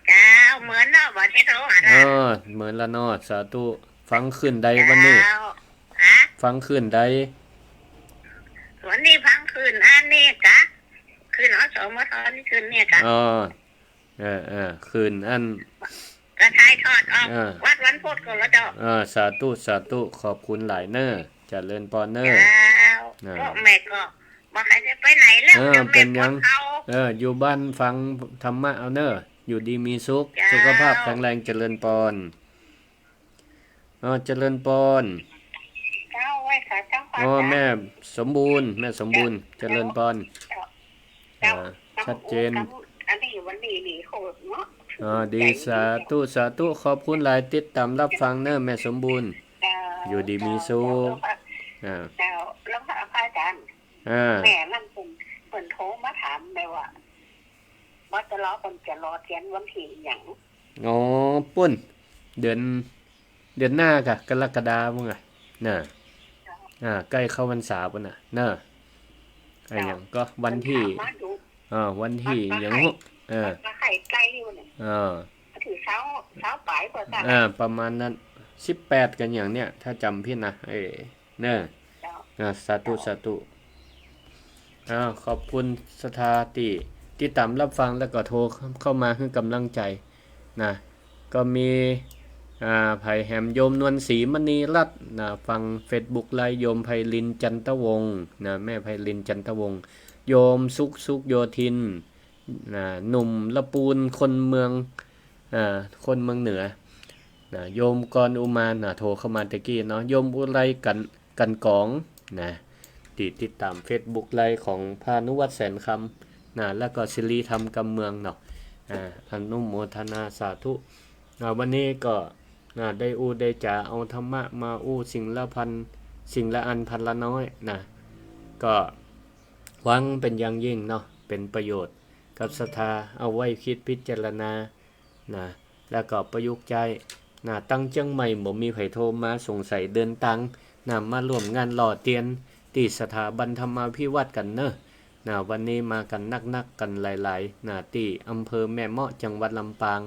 เจ้า เหมือนเนาะ บ่ได้โทรหา เออ เหมือนละเนาะ สาธุ ฟังคลื่นใดวันนี้ เจ้า ฮะ ฟังคลื่นใด วันนี้ฟังคลื่นอันนี้กะ คลื่น อสมท นี่คลื่นเนี่ยกะ อ๋อ เออ เออ คลื่นอัน ก็ถ่ายทอดออก เออ วัดวันพุธก็แล้วเจ้า เออ สาธุ สาธุ ขอบคุณหลายเน้อ เจริญปอนเน้อ เจ้า อ่า ก็แม่ก็บ่ใค่ได้ไปไหนแล้ว เออ เดี๋ยวแม่ เป๋นหยัง ปวดเข่า เออ อยู่บ้านฟังธรรมะเอาเน้อ อยู่ดีมีสุข เจ้า สุขภาพแข็งแรง เจริญปอน อ๋อ เจริญปอน เจ้า ไหว้สาเจ้าค่ะ อ๋อ แม่สมบูรณ์ แม่สมบูรณ์ เจ้า เจริญปอน เจ้า อ่า ชัดเจน อันนี้วันนี้นี่โคตรเนาะ อ๋อ ดี ใจดี สาธุ สาธุ ขอบคุณหลาย ติดต๋ามรับฟังเน้อ แม่สมบูรณ์ เจ้า อยู่ดีมีสุข เจ้า อ่า เจ้า แล้วพระอาจารย์ อ่า แม่นั่นเปิ้น เปิ้นโทรมาถามแม่ว่า บ่จะรอ เปิ้นจะรอเตียนวันตี้หยัง อ๋อ ปุ้น เดือน เดือนหน้ากะ กรกฎาปุ้นกะ น่ะ อ่า ใก้เข้าพรรษาปุ้นน่ะ เน้อ อะหยังก็วันตี้ เปิ้นถามมาอยู่ อ่า วันตี้ วัน หยัง วัน ฮู้ เออ วันใก้ๆ อยู่เนี่ย อ่า วันตี้ซาว ซาวป๋ายกว่าจ้ะ อ่า ประมาณนั้น สิบแปด กั๋นอย่างเนี้ย ถ้าจ๋ำผิดนะ เออ เน้อ เจ้า อ่า สาธุ สาธุ อ้าว ขอบคุณศรัทธาตี้ติดต๋ามรับฟัง แล้วก็โทรเข้ามาหื้อก๋ำลังใจ๋นะ ก็มี อ่า ใผแหม โยมนวลศรีมณีรัตน์นะ ฟังเฟซบุ๊กไลฟ์ โยมไพลิน จันทวงศ์นะ แม่ไพลิน จันทวงศ์ โยมสุข สุขโยธิน นะ หนุ่มละปูน คนเมือง อ่า คนเมืองเหนือ นะ โยมกรอุมา นะ โทรเข้ามาตะกี้เนาะ โยมอุไร กัน กันกอง นะ ตี้ติดต๋ามเฟซบุ๊กไลฟ์ของพระอนุวัฒน์ แสนคำ นะ แล้วก็สิริธรรม กำเมืองเนาะ อ่า อนุโมทนาสาธุ อ่า วันนี้ก็ นะ ได้อู้ได้จ๋า เอาธรรมะมาอู้สิ่งละพัน สิ่งละอันพันละน้อยนะ ก็หวังเป๋นอย่างยิ่งเนาะ เป๋นประโยชน์กับศรัทธา เอาไว้กึ๊ดพิจารณานะ แล้วก็ประยุกต์ใจ๊นะ ตังเจียงใหม่บ่มีใผโทรมา สงสัยเดินตางนะ มาร่วมงานหล่อเตียนตี้สถาบันธรรมาภิวัฒน์กั๋นเน้อ นะ วันนี้มากั๋นนักๆ กั๋นหลายๆ นะ ตี้อำเภอแม่เมาะ จังหวัดลำปาง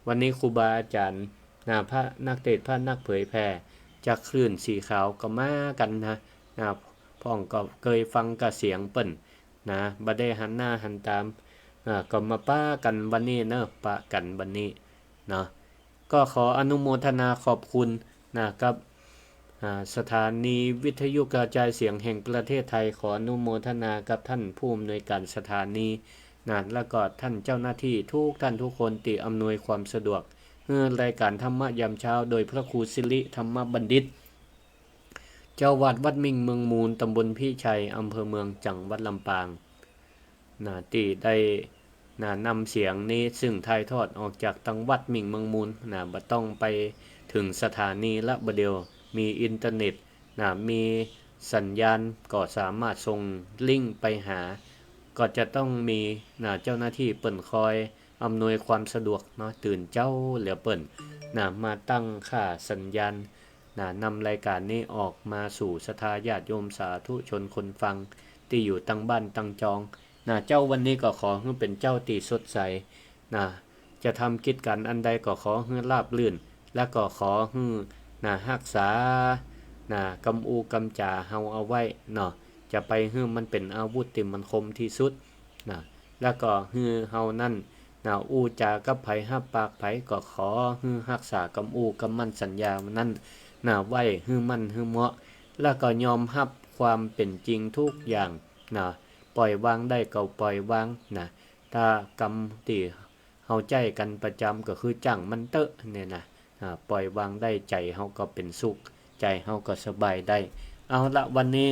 วันนี้ครูบาอาจ๋ารย์นะ พระนักเตสน์ พระนักเผยแผ่ จากคลื่นสีขาวก็มากั๋นนะ นะ พ่องก็เกยฟังกระเสียงเปิ้นนะ บ่ได้หันหน้าหันต๋า อ่า ก็มาปะกั๋นวันนี้เนาะ ปะกั๋นวันนี้เนาะ ก็ขออนุโมทนาขอบคุณนะ กับ อ่า สถานีวิทยุกระจายเสียงแห่งประเทศไทย ขออนุโมทนากับท่านผู้อำนวยการสถานีนะ แล้วก็ท่านเจ้าหน้าที่ทุกท่านทุกคนตี้อำนวยความสะดวก หื้อรายการธรรมะยามเช้า โดยพระครูสิริธรรมบัณฑิต เจ้าอาวาสวัดมิ่งเมืองมูล ตำบลพิชัย อำเภอเมือง จังหวัดลำปาง นะ ตี้ได้ นะ นำเสียงนี้ซึ่งถ่ายทอดออกจากตังวัดมิ่งเมืองมูล นะ บ่ต้องไปเถิงสถานีละ บ่าเดี่ยวมีอินเทอร์เน็ต นะ มีสัญญาณ ก็สามารถส่งลิงก์ไปหา ก็จะต้องมี นะ เจ้าหน้าที่เปิ้นคอยอำนวยความสะดวกเนาะ ตื่นเจ๊าแล้วเปิ้น นะ มาตั้งค่าสัญญาณ นะ นำรายการนี้ออกมาสู่ศรัทธาญาติโยมสาธุชนคนฟังตี้อยู่ตังบ้านตังจอง นะเจ้า วันนี้ก็ขอหื้อเป๋นเจ๊าตี้สดใส นะ จะทำกิจก๋านอันใดก็ขอหื้อราบรื่น และก็ขอหื้อ นะ ฮักษา นะ กำอู้กำจ๋าเฮาเอาไว้เนาะ จะไปหื้อมันเป๋นอาวุธตี้มันคมตี้สุด นะ และก็หื้อเฮานั้น นะ อู้จ๋ากับใผ ฮับปากใผ ก็ขอหื้อฮักษากำอู้กำมั่นสัญญานั้น นะ ไว้หื้อมั่นหื้อเหมาะ แล้วก็ยอมฮับความเป๋นจริงทุกอย่าง นะ ป่อยวางได้ก็ป่อยวาง นะ ถ้ากำตี้เฮาใจ๊กั๋นประจ๋ำก็คือจ้างมันเต๊อะเนี่ยนะ อ่า ป่อยวางได้ ใจ๋เฮาก็เป๋นสุข ใจ๋เฮาก็สบายได้ เอาละ วันนี้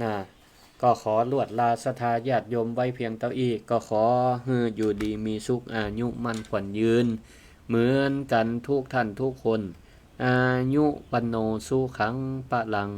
นะ ก็ขอลวดลาศรัทธาญาติโยมไว้เพียงเต้าอี้ ก็ขอหื้ออยู่ดีมีสุข อายุมั่นขวัญยืน เหมือนกั๋นทุกท่านทุกคน อายุวัณโณสุขังพลัง